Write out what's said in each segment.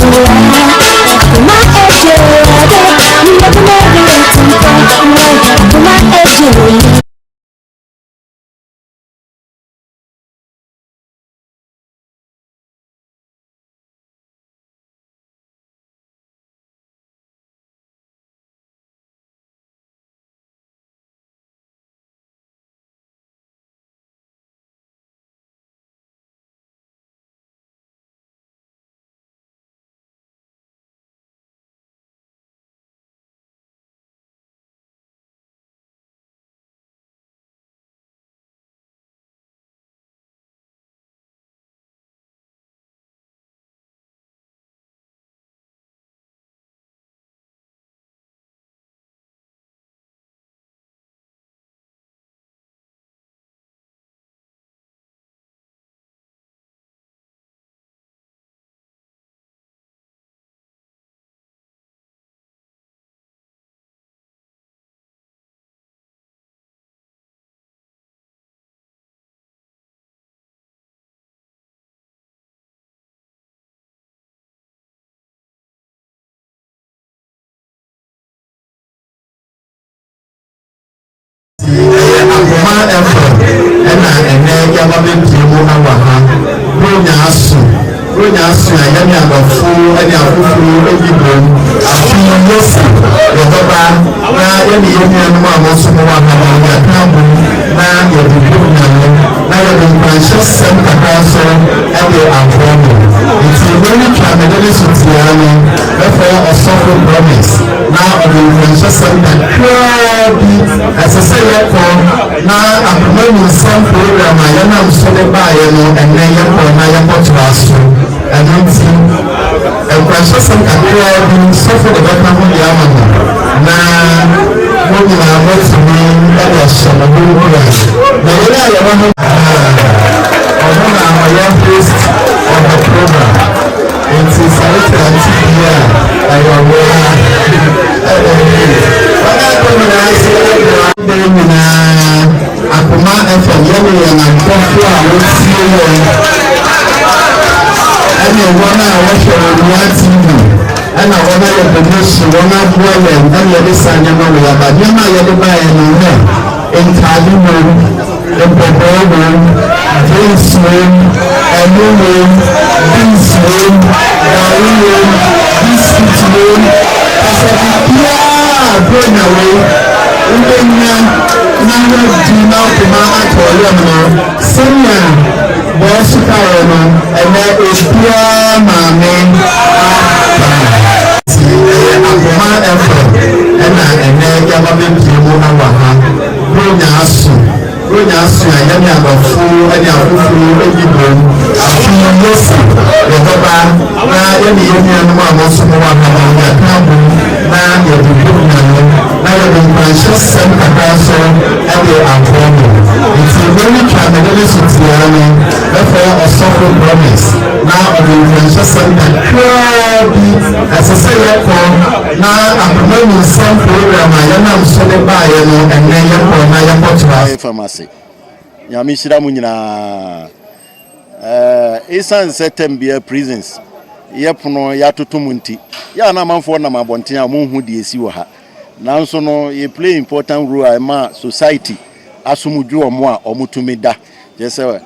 Ɛyɛ Akoma FM ɛna ɛnɛ yɛaba bɛpie mu awɔ ha. Buronya aso, Buronya aso a yɛne adɔfo ne afoforo di bom. Afe yi yɛsi yɛbɛba na yɛne yɛn nuanom a wɔn nso wɔ ha no yɛaka abom na yɛde Buronya no na yɛde nkuranhyɛsɛm kakra nso de abrɛ mo. Nti meretwa mede ne so tiaa no, mɛfrɛ Ɔsɔfo Promise na ɔde nkuranhyɛsɛm kakraa bi. Ɛsɛ sɛ yɛkɔ na akoma mu nsɛm program a yɛnam so de baeɛ no, ɛnnɛ yɛkɔ na yɛkɔtoa so. Ɛno nti, nkuranhyɛsɛm kakraa bi sɔfo de bɛka ho de ama mo na mo nyinaa moatumi de ahyɛ mo ho nkuran. Na yɛn a yɛwɔ ha ɔno na ɔyɛ host of the program. Nti sɛ wote ante bi a, ɛyɛ ɔno a ɛna ɛyɛ. Wɔn a ɛkɔ nyinaa nso ɛboa bɛn nyinaa. Akoma FM yɛne yɛn adɔfo a wɔtie yɛn ɛne wɔn a wɔhwɛ Onua TV ɛna wɔn ayɛ donation, wɔn aboa yɛn ɛne yɛde saa nneɛma wɔ yɛaba. Nneɛma a yɛde baeɛ no hɛ, ntaade wom, mpɔpɔɔ wom, drinks wom, ɛmo wom, beans wom, gari wom, biscuit wom, kasa biribiara bronya wei wobɛnya na woadi na akoma atɔ yam no, sɛnea bɔɔso kaeɛ no, ɛnɛ obiara maame aba. Nti ɛyɛ Akoma FM ɛna ɛnɛ yɛaba bɛpie mu awɔ ha. Buronya aso, Buronya aso a yɛne adɔfo ne afoforo di bom. Afe yi yɛsi yɛbɛba na yɛne yɛn nuanom a wɔn nso wɔ ha no yɛaka abom na yɛde Buronya no na yɛde nkuranhyɛsɛm kakra nso de abrɛ mo. Nti meretwa mede ne so tiaa no, mɛfrɛ Ɔsɔfo Promise na ɔde nkuranhyɛsɛm kakraa bi. Ɛsɛ sɛ yɛkɔ na akoma mu nsɛm program a yɛnam so de baeɛ no, ɛnnɛ yɛkɔ na yɛkɔtoa. Fam ase. Nyame nhyira mo nyinaa. Ɛsiane sɛ tɛm biara prisons yɛ pono yɛatoto mu nti, yɛ a na amanfoɔ nam abɔnten a wɔnhu deɛ ɛsi wɔ ha. Nanso no, yɛ play important role a ɛma society asom dwo wɔn a wɔtumi da. Kyerɛ sɛ,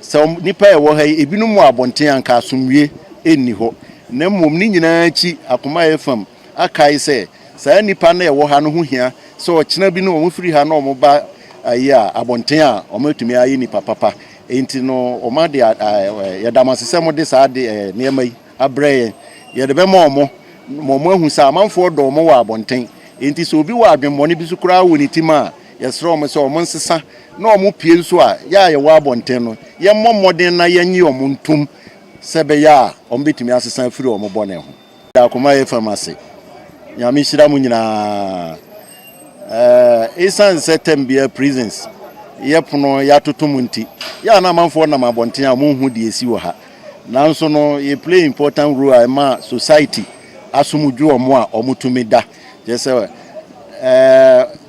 sɛ nnipa a ɛwɔ ha yi, ebinom wɔ abɔnten a anka asomdwie nni hɔ. Na mmom ne nyinaa akyi, akoma yɛ fam akae sɛ saa nnipa no a ɛwɔ ha no ho hia sɛ ɔkyena bi no wɔn firi ha na wɔn ba ayi a abɔnten a wɔatumi ayɛ nipa papa. Enti no wɔn ade yɛda mo ase sɛ mode saa ade nneɛma yi abrɛ yɛn. Yɛde bɛma wɔn ma wɔn ahu sɛ amanfoɔ dɔ wɔn wɔ abɔnten. Enti sɛ obi wɔ adwemmɔne bi so koraa wɔ ne tim a, yɛsrɛ wɔn sɛ wɔn nsesa na wɔn pue nso a, yɛ a yɛwɔ abɔnten no, yɛmmɔ mmɔden na yɛnnye wɔn ntom sɛ ɛbɛyɛ a wɔbɛtumi asesa afiri wɔn bɔne ho. Da Akoma FM ase. Nyame nhyira mo nyinaa. Ɛsiane sɛ tɛm biara prisons yɛ pono yɛatoto mu nti, yɛ a na amanfoɔ nam abɔnten a wɔnhu deɛ ɛsi wɔ ha. Nanso no, yɛ play important role a ɛma society asom dwo wɔn a wɔtumi da. Kyerɛ sɛ,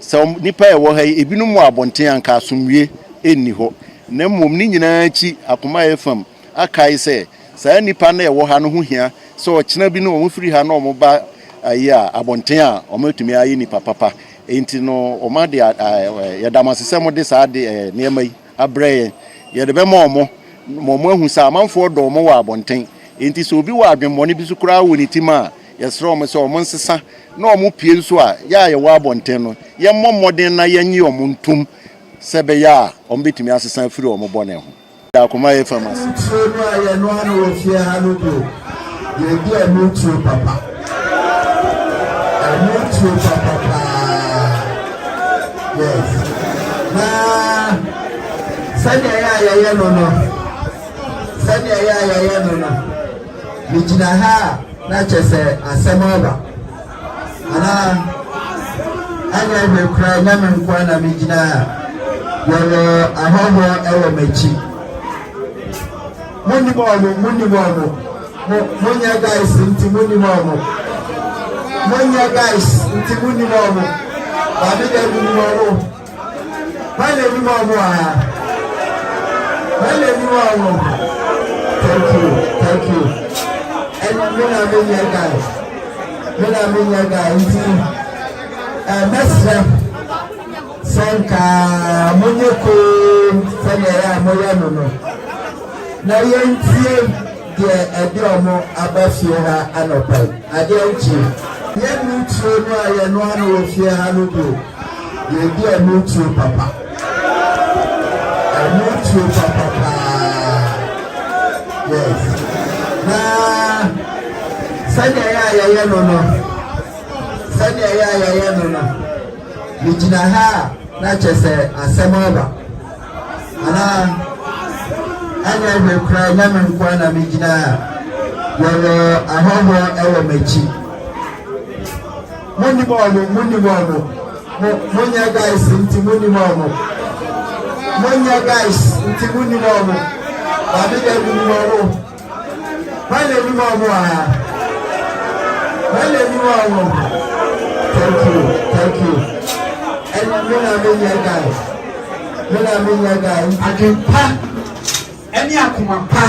sɛ nnipa a ɛwɔ ha yi, ebinom wɔ abɔnten a anka asomdwie nni hɔ. Na mmom ne nyinaa akyi, Akoma FM akae sɛ Saa nnipa no a ɛwɔ ha no ho hia sɛ ɔkyena bi no wɔn firi ha na wɔn ba ayi a abɔnten a wɔn atumi ayɛ nnipa papa. Enti no wɔn ade yɛda mo ase sɛ mode saa de nneɛma yi abrɛ yɛn. Yɛde bɛma wɔn ma wɔn ahu sɛ amanfoɔ dɔ wɔn wɔ abɔnten. Enti sɛ obi wɔ adwemmɔne bi so koraa wɔ ne tim a, yɛsrɛ wɔn sɛ wɔn nsesa na wɔn pue nso a, yɛ a yɛwɔ abɔnten no, yɛmmɔ mmɔden na yɛnnye wɔn ntom sɛ ɛbɛyɛ a wɔbɛtumi asesa afiri wɔn bɔne ho. Da akoma yɛ fam ase. Ɛno tuo no a yɛnoa no wɔ fie ha no deɛ, yɛdi ɛno tuo papa. Ɛno tuo papa paa. Yes. Na sɛdeɛ ɛyɛ a yɛyɛ no no, sɛdeɛ ɛyɛ a yɛyɛ no no, megyina ha a na kyɛ sɛ asɛm aba. Anaa anyɛ hwee koraa ɛnyɛ me nko ara na megyina ha. Yɛwɔ ahɔhoɔ wɔ m'akyi. Monim ɔmo, monim ɔmo. Mo, monyɛ guys nti monim ɔmo. Monyɛ guys nti monim ɔmo. Maame deɛ menim ɔmo. Hwan na anim ɔmo wɔ ha? Hwan na anim ɔmo? Thank you, thank you. Ɛna me na me nyɛ guy. Me na me nyɛ guy nti ɛɛ mɛsrɛ sɛ nka monyɛ koom sɛdeɛ ɛyɛ a moyɛ no no na yɛntie deɛ ɛde ɔmo aba fie ha anɔpa yi. Adeɛ nkye. Yɛn nutuo no a yɛnoa no wɔ fie ha no bio. Yɛdi ɛno tuo papa. Ɛno tuo papa paa. Yes. Na sɛdeɛ ɛyɛ a yɛyɛ no no, sɛdeɛ ɛyɛ a yɛyɛ no no, megyina ha a na kyɛ sɛ asɛm aba. Anaa anyɛ hwee koraa ɛnyɛ me nko ara na megyina ha. Yɛwɔ ahɔhoɔ wɔ m'akyi. Monim ɔmo, monim ɔmo. Mo, monyɛ guys nti monim ɔmo. Monyɛ guys nti monim ɔmo. Maame deɛ menim ɔmo. Hwan na anim ɔmo wɔ ha? Hwan na anim ɔmo? Thank you, thank you. Ɛna me na menyɛ guy. Me na menyɛ guy. Adwempa ne akoma pa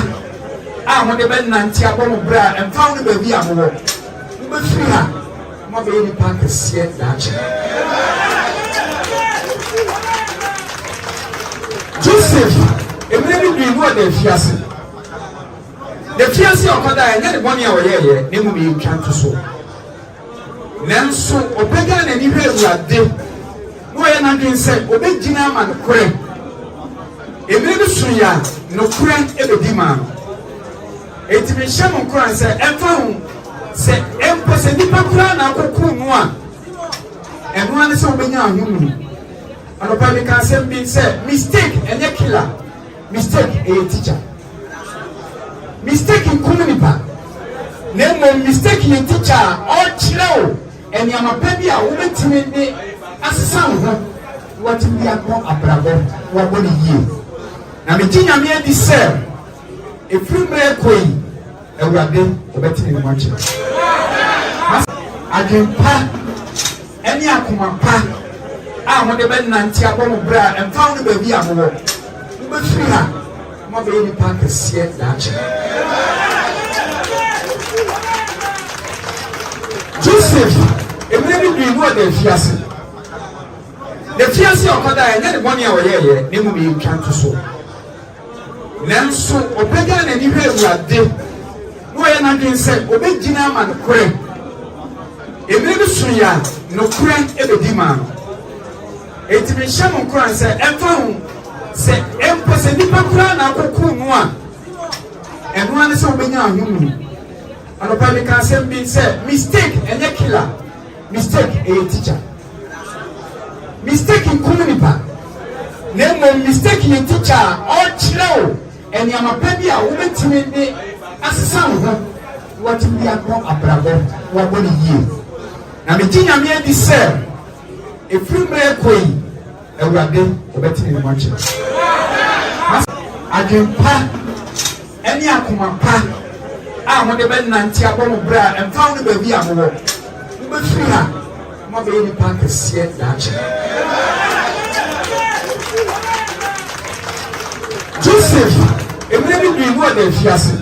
a mode bɛnante abɔ mo bra a ɛmfa ho ne baabi a mowɔ. Mobɛfiri ha na moabɛyɛ nnipa akɛseɛ daakye. Joseph, mmerɛ bi dui na ɔda afiase. Na afiase a ɔkɔdaeɛ, ɛnyɛ ne bɔne a ɔyɛeɛ, na mmom ɛyɛ ntwa ntosoɔ. Nanso ɔpagyaa n'ani hwɛɛ Awurade, na ɔyɛ n'adwene sɛ ɔbɛgyina ama nokorɛ. Mmerɛ bi soeɛ a, nokorɛ bɛdi maa no. Enti mehyɛ mo nkuran sɛ, ɛmfa ho sɛ mpo sɛ nnipa koraa na akɔkum no a, ɛno ara ne sɛ wobɛnya ahonu. Anɔpa yi meka asɛm bi sɛ mistake ɛnyɛ killer, mistake ɛyɛ teacher. Mistake nkum nipa, na mmom mistake yɛ teacher a ɔrekyerɛ wo nneɛma pa bi a wobɛtumi de asesa wo ho na watumi de akɔ abrabɔ na wabɔ no yie. Na megye Nyame adi sɛ ɛfiri mmerɛ rekɔ yi, Awurade ɔbɛtene ne mu akyerɛ. Adwen pa ne akoma pa a mode bɛnante abɔ mo bra a ɛmfa ho ne baabi a mowɔ. Mobɛfiri ha na moabɛyɛ nnipa akɛseɛ daakye. Joseph, mmerɛ bi dui na ɔda afiase. Na afiase a ɔkɔdaeɛ, ɛnyɛ ne bɔne a ɔyɛeɛ, na mmom ɛyɛ ntwa ntosoɔ. Nanso ɔpagyaa n'ani hwɛɛ Awurade, na ɔyɛ n'adwene sɛ ɔbɛgyina ama nokorɛ. Mmerɛ bi soeɛ a, nokorɛ bɛdi maa no. Enti mehyɛ mo nkuran sɛ, ɛmfa ho sɛ mpo sɛ nnipa koraa na akɔkum no a, ɛno ara ne sɛ wobɛnya ahonu. Anɔpa yi meka asɛm bi sɛ mistake ɛnyɛ killer, mistake ɛyɛ teacher. Mistake nkum nipa, na mmom mistake yɛ teacher a ɔrekyerɛ wo nneɛma pa bi a wobɛtumi de asesa wo ho na watumi de akɔ abrabɔ na wabɔ no yie. Na megye Nyame adi sɛ ɛfiri mmerɛ rekɔ yi, Awurade ɔbɛtene ne mu akyerɛ. Adwen pa ne akoma pa a mode bɛnante abɔ mo bra a ɛmfa ho ne baabi a mowɔ. Mobɛfiri ha na moabɛyɛ nnipa akɛseɛ daakye. Joseph, mmerɛ bi dui na ɔda afiase.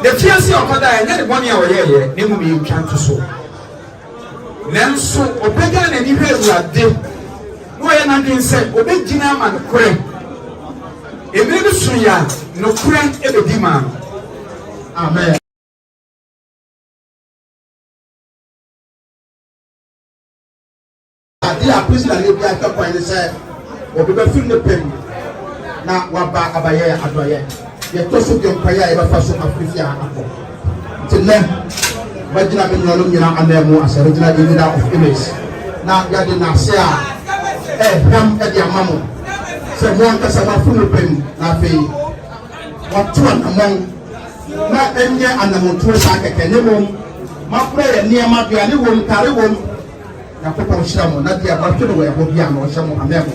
N'afiase a ɔkɔdaeɛ, ɛnyɛ ne bɔne a ɔyɛeɛ, na mmom ɛyɛ ntwa ntosoɔ. Nanso ɔpagyaa n'ani hwɛɛ Awurade, na ɔyɛ n'adwene sɛ ɔbɛgyina ama nokorɛ. Mmerɛ bi soeɛ a, nokorɛ bɛdi maa no. Amen. Ade a Priscilla bi ahwɛ kwan ne sɛ obi bɛfiri ne pɛ mu na waba abayɛ adɔeɛ. Deɛ ɛtɔ so bio, kwan a yɛbɛfa so afiri fie ha akɔ. Nti nnɛ, mɛgyina me nuanom nyinaa ananmu as a regional leader of IMAS na yɛde nnase a ɛrehwam de ama mo sɛ mo ankasa moafiri mo pɛ mu na afei moato anammɔn na ɛnyɛ anammɔntuo saa kɛkɛ na mmom moabrɛ yɛn nneɛma, aduane wom, ntare wom, Nyankopɔn nhyira mo na deɛ moahwɛ no wɔ ɛhɔ biaa no ɔnhyɛ mo amen mo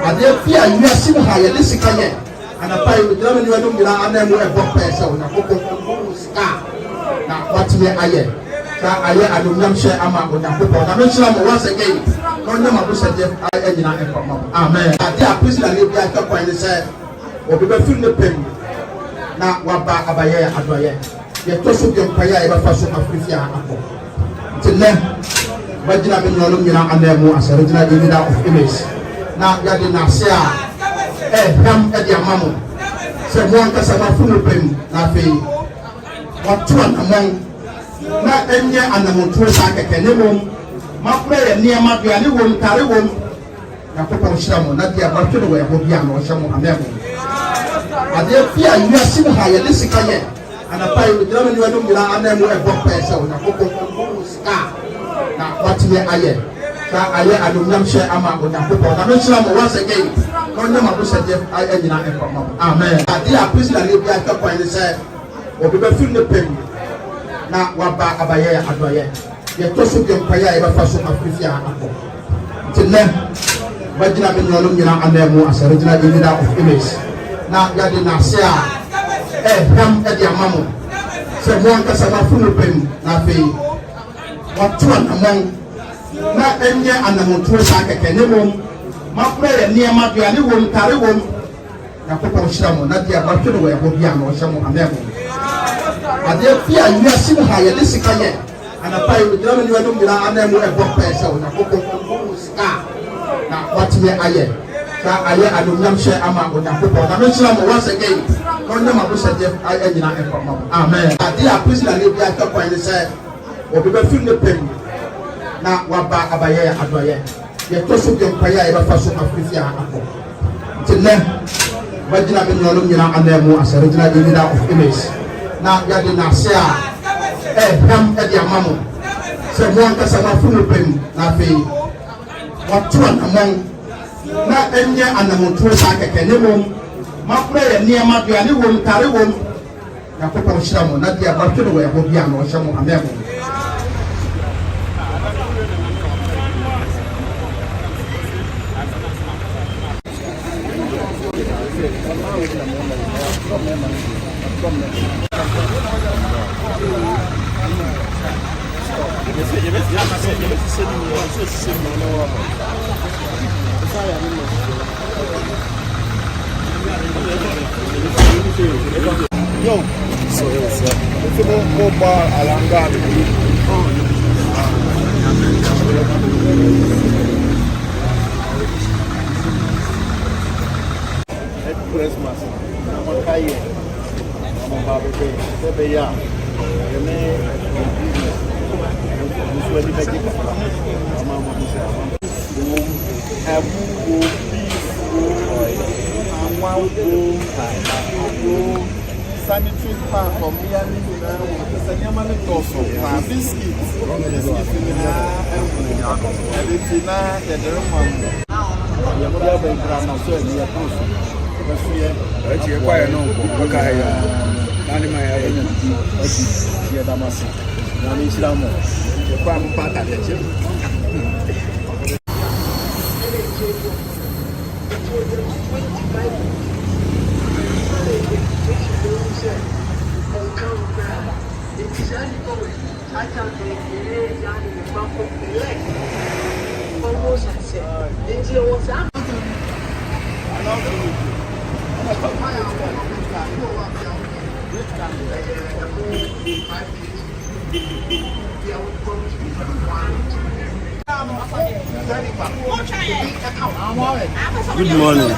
adeɛ bia wiase mu ha yɛde sika yɛ anapa yi megyina me nuanom nyinaa anan mu ɛbɔ mpaeɛ sɛ Onyankopɔn ɔmma mo sika na moatumi ayɛ na ayɛ anomnyam hyɛ ama Onyankopɔn Nyame nhyira mo once again na ɔnyɛ mo abosɛdeɛ nyina nkɔ ma mo amen. Adeɛ a Priscilla ne biaa hwɛ kwan ne sɛ obi bɛfiri ne pɛ mu na waba abayɛ adɔeɛ. Deɛ ɛtɔ so bio, kwan a yɛbɛfa so afiri fie ha akɔ. Nti nnɛ, mɛgyina me nuanom nyinaa ananmu as a regional leader of IMAS na yɛde nnase a ɛrehwam de ama mo sɛ mo ankasa moafiri mo pɛ mu na afei moato anammɔn na ɛnyɛ anammɔntuo saa kɛkɛ na mmom moabrɛ yɛn nneɛma, aduane wom, ntare wom. Nyankopɔn nhyira mo na deɛ moahwɛ no wɔ ɛhɔ biaa no ɔnhyɛ mo amen mo adeɛ bia wiase mu ha yɛde sika yɛ anapa yi megyina me nuanom nyinaa anan mu ɛbɔ mpaeɛ sɛ Onyankopɔn ɔmma mo sika na moatumi ayɛ na ayɛ anomnyam hyɛ ama Onyankopɔn Nyame nhyira mo once again na ɔnyɛ mo abosɛdeɛ nyina nkɔ ma mo amen. Adeɛ a Priscilla ne biara hwɛ kwan ne sɛ obi bɛfiri ne pɛ mu na waba abayɛ adɔeɛ. Deɛ ɛtɔ so bio, kwan a yɛbɛfa so afiri fie ha akɔ. Nti nnɛ, mɛgyina me nuanom nyinaa ananmu as a regional leader of IMAS na yɛde nnase a ɛrehwam de ama mo sɛ mo ankasa moafiri mo pɛ mu na afei moato anammɔn na ɛnyɛ anammɔntuo saa kɛkɛ na mmom moabrɛ yɛn nneɛma, aduane wom, ntare wom. Nyankopɔn nhyira mo na deɛ moahwɛ no wɔ ɛhɔ biaa no ɔnhyɛ mo amen mo adeɛ bia wiase mu ha yɛde sika yɛ anapa yi megyina me nuanom nyinaa anan mu ɛbɔ mpaeɛ sɛ Onyankopɔn ɔmma mo sika na moatumi ayɛ na ayɛ anomnyam hyɛ ama Onyankopɔn Nyame nhyira mo once again na ɔnyɛ mo abosɛdeɛ nyina nkɔ ma mo amen. Adeɛ a Priscilla ne biara hwɛ kwan ne sɛ obi bɛfiri ne pɛ mu na waba abayɛ adɔeɛ. Deɛ ɛtɔ so bio, kwan a yɛbɛfa so afiri fie ha akɔ. Nti nnɛ, mɛgyina me nuanom nyinaa ananmu as a regional leader of IMAS na yɛde nnase a ɛrehwam de ama mo sɛ mo ankasa moafiri mo pɛ mu na afei moato anammɔn na ɛnyɛ anammɔntuo saa kɛkɛ na mmom moabrɛ yɛn nneɛma, aduane wom, ntare wom. Nyankopɔn nhyira mo na deɛ moahwɛ no wɔ ɛhɔ biara no ɔnhyɛ mo amen mo. Christmas na wɔka yɛ na wɔba bɛbɛ sɛ ɛbɛyɛ a yɛne business nso ani bɛgye kakra ama mo sɛ ama Wom, ɛmo wom, beef wom, anwa wom, aburo, sanitary pad for mmea no nyinaa wom. Kyerɛ sɛ nneɛma no dɔɔso paa. Biscuit, biscuit nyinaa wom. Ɛno nti na yɛde rema mo. Yɛde aba yi koraa na so ɛne yɛkɔ so. Yɛbɛso yɛ. Ɛti yɛ kwaeɛ no nkɔ ɔka ha yɛ na ne ma yɛ ayɛ nya bibi adi yɛda mo ase. Nyame nhyira mo. Yɛ kwaeɛ mo pa atadeɛ kyɛ. Good morning.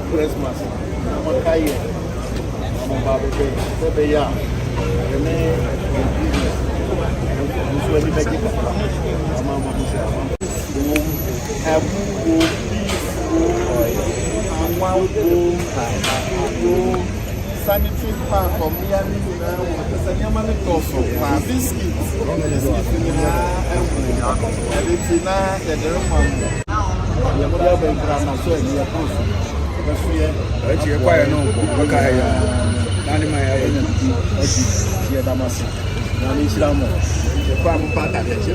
Christmas na wɔka yɛ na wɔba bɛbɛ sɛ ɛbɛyɛ a ɛne nso ani bɛgye kakra ama ama ho sɛ ama ɛmu wo beef wo anwa wo wo sanitary pad ɔmmea ne nyinaa wɔ kyɛ sɛ nneɛma no dɔɔso paa biscuit biscuit nyinaa ɛwɔ ɛde ti na yɛde rema mo deɛ mode aba yi koraa na so ani ɛkɔ so ɛbɛso yɛ Ɛkyi yɛ kwaeɛ no nkɔ bɛka ha yi a na ne ma yɛayɛ adi nti yɛda mo ase Nyame nhyira mo yɛkɔ a mompa atadeɛ kyɛ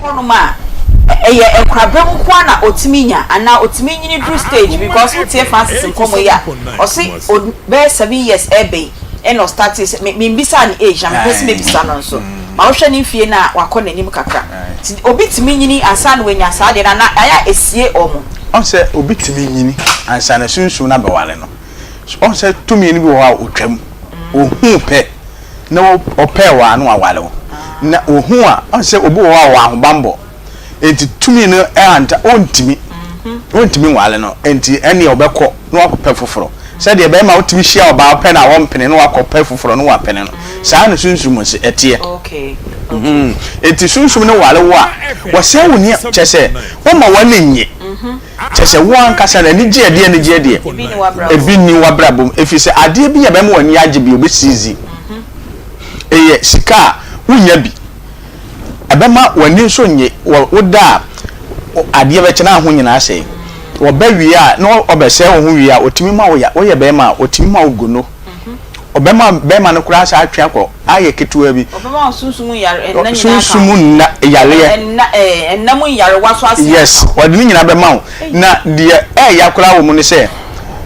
Hɔnom a, ɛyɛ nkwabɛm nko ara na ɔtumi nya anaa ɔtumi nyini duru stage because wotie Francis nkɔmmɔ yi a, ɔse ɔn bɛyɛ 7 years ɛɛba yi ɛna ɔstartee sɛ, me membisaa ne age na mepɛ sɛ mɛbisa no nso, ma wohwɛ ne mfie no a wakɔ n'anim kakra. Nti obi tumi nyini ansa na wanya saa adeɛ no anaa ɛyɛ a ɛsie wɔn? Ɔhu sɛ obi tumi nyini ansa na sunsum no abɛware no. Ɔhu sɛ tumi no bi wɔ hɔ a ɔtwam. Ɔhu pɛ na ɔpɛɛ wo a na waware wo. Na ɔhu a, ɔhu sɛ obi wɔ hɔ a ɔwɔ ahobammɔ. Enti tumi no anta, ɔntumi. Ɔntumi nware no. Enti ɛnneɛ ɔbɛkɔ na wakɔpɛ foforɔ. Sɛdeɛ bɛrima wotumi hyia ɔbaa wopɛ no a ɔmpene na wakɔpɛ foforɔ na wapene no. Saa na sunsum nso ɛteɛ. Enti sunsum no ware wo a, wɔsɛe wo nneɛma, kyerɛ sɛ woma w'ani nnye. Kyerɛ sɛ wo ankasa no, anigye a ɛde anigyeɛ deɛ, ebi nni w'abrabɔ mu. Ɛfiri sɛ adeɛ bi a ɛbɛma w'ani agye bi, ɔbɛsiizi. Ɛyɛ sika a, wonnya bi. Ɛbɛma w'ani nso nnye. Woda a, adeɛ bɛkye na ho nyinaa asɛe. Wɔba wie a, na ɔbɛsɛe wo ho wie a, ɔtumi ma wo ya. Woyɛ barima a, ɔtumi ma wo gono. Ɔbɛma bɛrima no koraa saa atwe akɔ ayɛ ketewa bi. Ɔbɛma wo sunsum yare nna nyinaa aka ho. Sunsum nna yareɛ. Nna ɛɛ nna mu nyarewa so ase aka ho. Yes, ɔde ne nyinaa bɛma wo. Na deɛ ɛɛya koraa wɔ mu ne sɛ,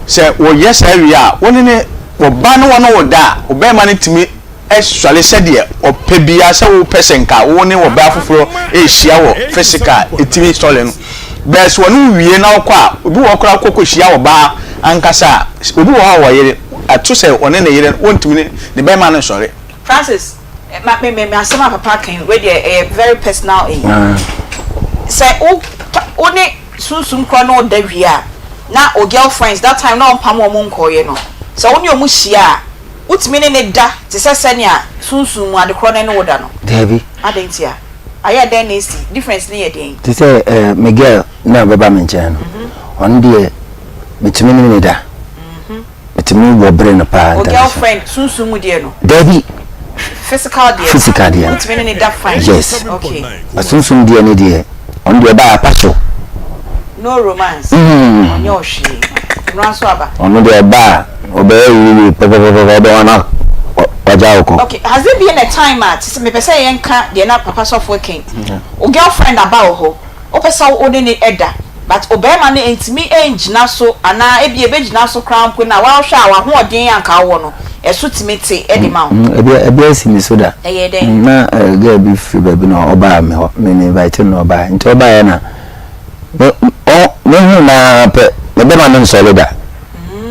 sɛ wɔyɛ saa wie a, wo ne ne ɔba ne wɔne wo da a, ɔbarima no tumi sɔre sɛdeɛ ɔpɛ biara, sɛ wopɛ sɛ nka wo ne ɔbaa foforɔ rehyia wɔ physical a, ɛtumi sɔre no. Bɛɛ sɛ ɔne wo wie na wokɔ a, obi wɔ hɔ koraa wokɔ kɔhyia ɔbaa ankasa a, obi wɔ hɔ a ɔwɔ yere, ɛto sɛ ɔne ne yere no, wɔntumi ne ne bɛrima no nsɔre. Francis, ma me me asɛm a papa aka yi, wei deɛ ɛyɛ very personal eyi. Sɛ wo wo ne sunsum korɔ ne wo da wie a, na wo girlfriends that time na ɔmpam wɔn nkɔeɛ no, sɛ wo ne wɔn hyia a, wotumi ne no da te sɛ sɛnea sunsum mu ade korɔ no ne wo da no? Daabi. Adɛn ntia? Ayɛ dɛn na esi? Difference no yɛ deɛn? Te sɛ eh, me girl na ɔbɛba me nkyɛn no, ɔno deɛ metumi ne no da. Metumi wɔ bere no paa. Wo girlfriend sunsum mu deɛ no? Daabi. Physical deɛ no? Physical deɛ no. Wotumi ne no da fine? Yes. Okay. But sunsum deɛ no deɛ, ɔno deɛ ɔba a apa so. No romance. Ɔnyɛ wo hwee. Mmara nso aba. Ɔno deɛ ɔba a, ɔbɛyɛ wiriwiri pɛpɛpɛpɛ, ɔbɛma no wagya wo kɔ. Okay, has there been a time a, te sɛ mepɛ sɛ yɛnka deɛ na papa sɔfo reka yi, wo girlfriend aba wo hɔ, wopɛ sɛ wo ne no da, but ɔbarima no ntumi ngyina so anaa ebia ɛbɛgyina so koraa mpo no a, woahwɛ a w'ahoɔden a anka wowɔ no, ɛso tumi te de ma wo. Ebi ebi asi me so da. Ɛyɛ dɛn? Na girl bi firi baabi na ɔbaa me hɔ, me me invite no na ɔbaa. Nti ɔbaeɛ na me ɔ mehu no ara pɛ, me bɛma no nsɔre da.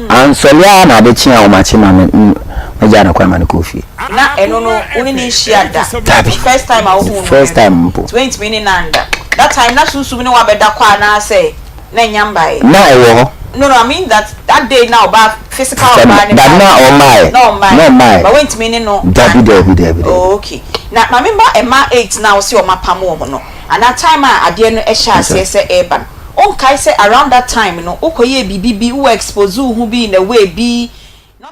Ansɔre ara na ade kye a wɔakye ma me magyaa no kwan ma no kɔɔ fie. Na ɛno no wo ne no nhyia da? Dabi. First time a wohuu no? First time mpo. Nti woantumi ne no anda? That time na sunsum ne wo abɛda kɔ anaasɛ? Na ɛnya mbaeɛ. Na ɛwɔ hɔ. No no I mean that that day na ɔbaa physical ɔbaa ne baeɛ. Na ɔmmaeɛ. Na ɔmmaeɛ. Na ɔmmaeɛ. But woantumi ne no. Dabi dabi dabi dabi. Oh okay. Na maame mma mmaa AIDS no a wose wɔn apam wɔn no anaa time a adeɛ no hyɛ aseɛ sɛ ɛreba no wonkae sɛ around that time no wokɔyɛɛ biribi bi wo expose wo ho bi in a way bi na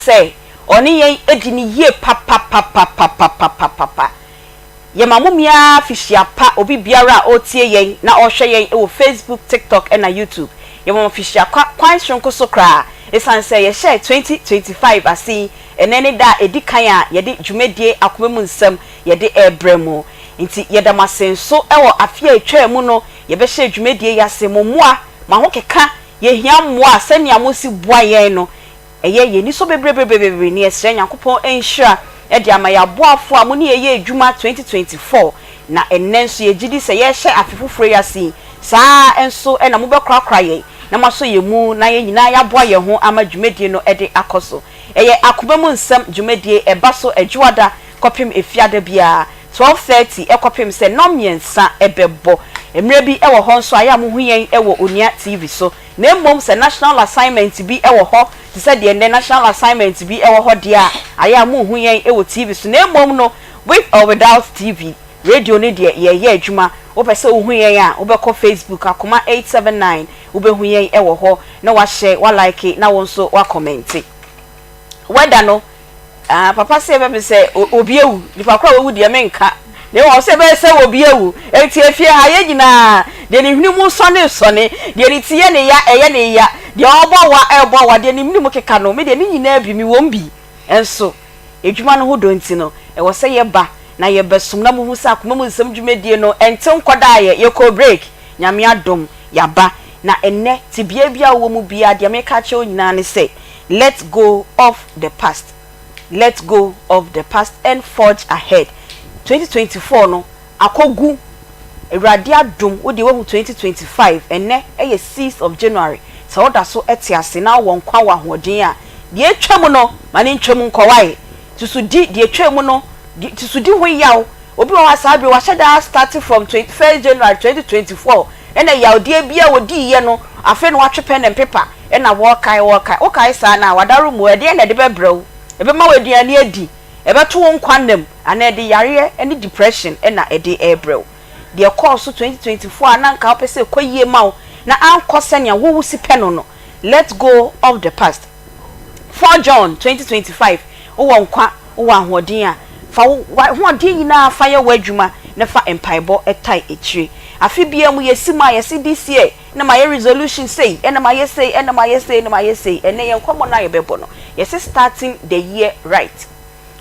Sɛ ɔne yɛn adi no yie papapapapapapapa. Yɛma mo miaa fihyia pa obi biara a ɔretie yɛn na ɔrehwɛ yɛn wɔ Facebook, TikTok ɛna YouTube. Yɛma mo fihyia kwa kwan soronko so koraa ɛsiane sɛ yɛhyɛɛ 2025 ase yi ɛnɛ ne da a ɛdi kan a yɛde dwumadie Akoma mu Nsɛm yɛde rebrɛ mo. Nti yɛda mo ase nso wɔ afe a ɛtwaa mu no yɛbɛhyɛɛ dwumadie yi ase. Mo mmoa, mo ahokeka, yɛhia mmoa sɛnea mosi boa yɛn no Ɛyɛ yɛn anisɔ bebrebebrebre ne yɛsrɛ Nyankopɔn nhyira de ama yɛn aboafoɔ a mo ne yɛn yɛ adwuma 2024 na ɛnnɛ nso yɛgyedi sɛ yɛrehyɛ afe foforɔ yi ase yi saa ara nso na mobɛkorakora yɛn na moasɔ yɛn mu na yɛn nyinaa yɛaboa yɛn ho ama dwumadie no de akɔ so. Ɛyɛ akoma mu nsɛm dwumadie ɛba so Adwoada kɔpem Efiada biara 12:30 kɔpem sɛ nnɔnmiɛnsa bɛbɔ. Mmerɛ bi wɔ hɔ nso a ɛyɛ a mohu yɛn wɔ Onua TV so. Na mmom sɛ national assignment bi wɔ hɔ, te sɛ deɛ nnɛ national assignment bi wɔ hɔ deɛ a, ayɛ a monhu yɛn wɔ TV so. Na mmom no, with or without TV, radio no deɛ yɛreyɛ adwuma. Wopɛ sɛ wohu yɛn a, wobɛkɔ Facebook, Akoma 879, wobɛhu yɛn wɔ hɔ, na woahyɛ, woalike, na wo nso woakɔmɛnte. Weather no, Ah papa sɛ ɛbɛ me sɛ obi awu nipa koro a wawu deɛ menka na mmom ɔsɛ ɛbɛyɛ sɛ obi awu enti efie ha yɛn nyinaa deɛ ne hwene mu sɔne sɔne deɛ ne ti yɛ ne ya ɛyɛ ne ya deɛ ɔbɔ wa ɛbɔ wa deɛ ne mene mu keka no me deɛ ne nyinaa bi mewɔ mu bi nso adwuma no ho dɔ nti no ɛwɔ sɛ yɛba na yɛbɛsom na mohu sɛ akoma mu nsɛm dwumadie no ɛnte nkɔdaeɛ yɛkɔɔ break Nyame adom yɛaba na ɛnnɛ tebea biara a wowɔ mu biara deɛ meka akyerɛ wo nyinaa ne sɛ Let go of the past Let go of the past and forge ahead 2024 no akɔgu Awurade adom wo deɛ woahu 2025 ɛnnɛ yɛ 6th of January sɛ woda so te ase na wowɔ nkwa wɔ ahoɔden a deɛ atwa mu no ma no ntwa mu nkɔ wae susu di deɛ atwa mu no susu di ho yaw Obi wɔ hɔ a saa bere wahyɛ da start from 21st January 2024 ɛna yawdeɛ bi a ɔdiiɛ no afei na watwe pen and paper ɛna wɔrekae wɔrekae wokae saa no a wadaro mu ɛdeɛn na ɛde bɛbrɛ wo ɛbɛma wo aduane adi ɛbɛto wo nkwa nna mu anaa ɛde yareɛ ne depression ɛna ɛde ɛrebrɛ wo deɛ ɛkɔɔ so 2024 a na nka wopɛ sɛ ɛkɔ yie ma wo na ankɔ sɛnea wo wosi pɛ no no let go of the past. 4 John 2025 Wowɔ nkwa, wowɔ ahoɔden a, fa wo w'ahoɔden nyinaa fa yɛ w'adwuma na fa mpaebɔ tae akyire. Afe biara mu yɛsi mu a yɛse this year na mayɛ resolution sei, ɛna mayɛ sei, ɛna mayɛ sei, ɛna mayɛ sei. Ɛnnɛ yɛn nkɔmmɔ no a yɛbɛbɔ no, yɛse starting the year right.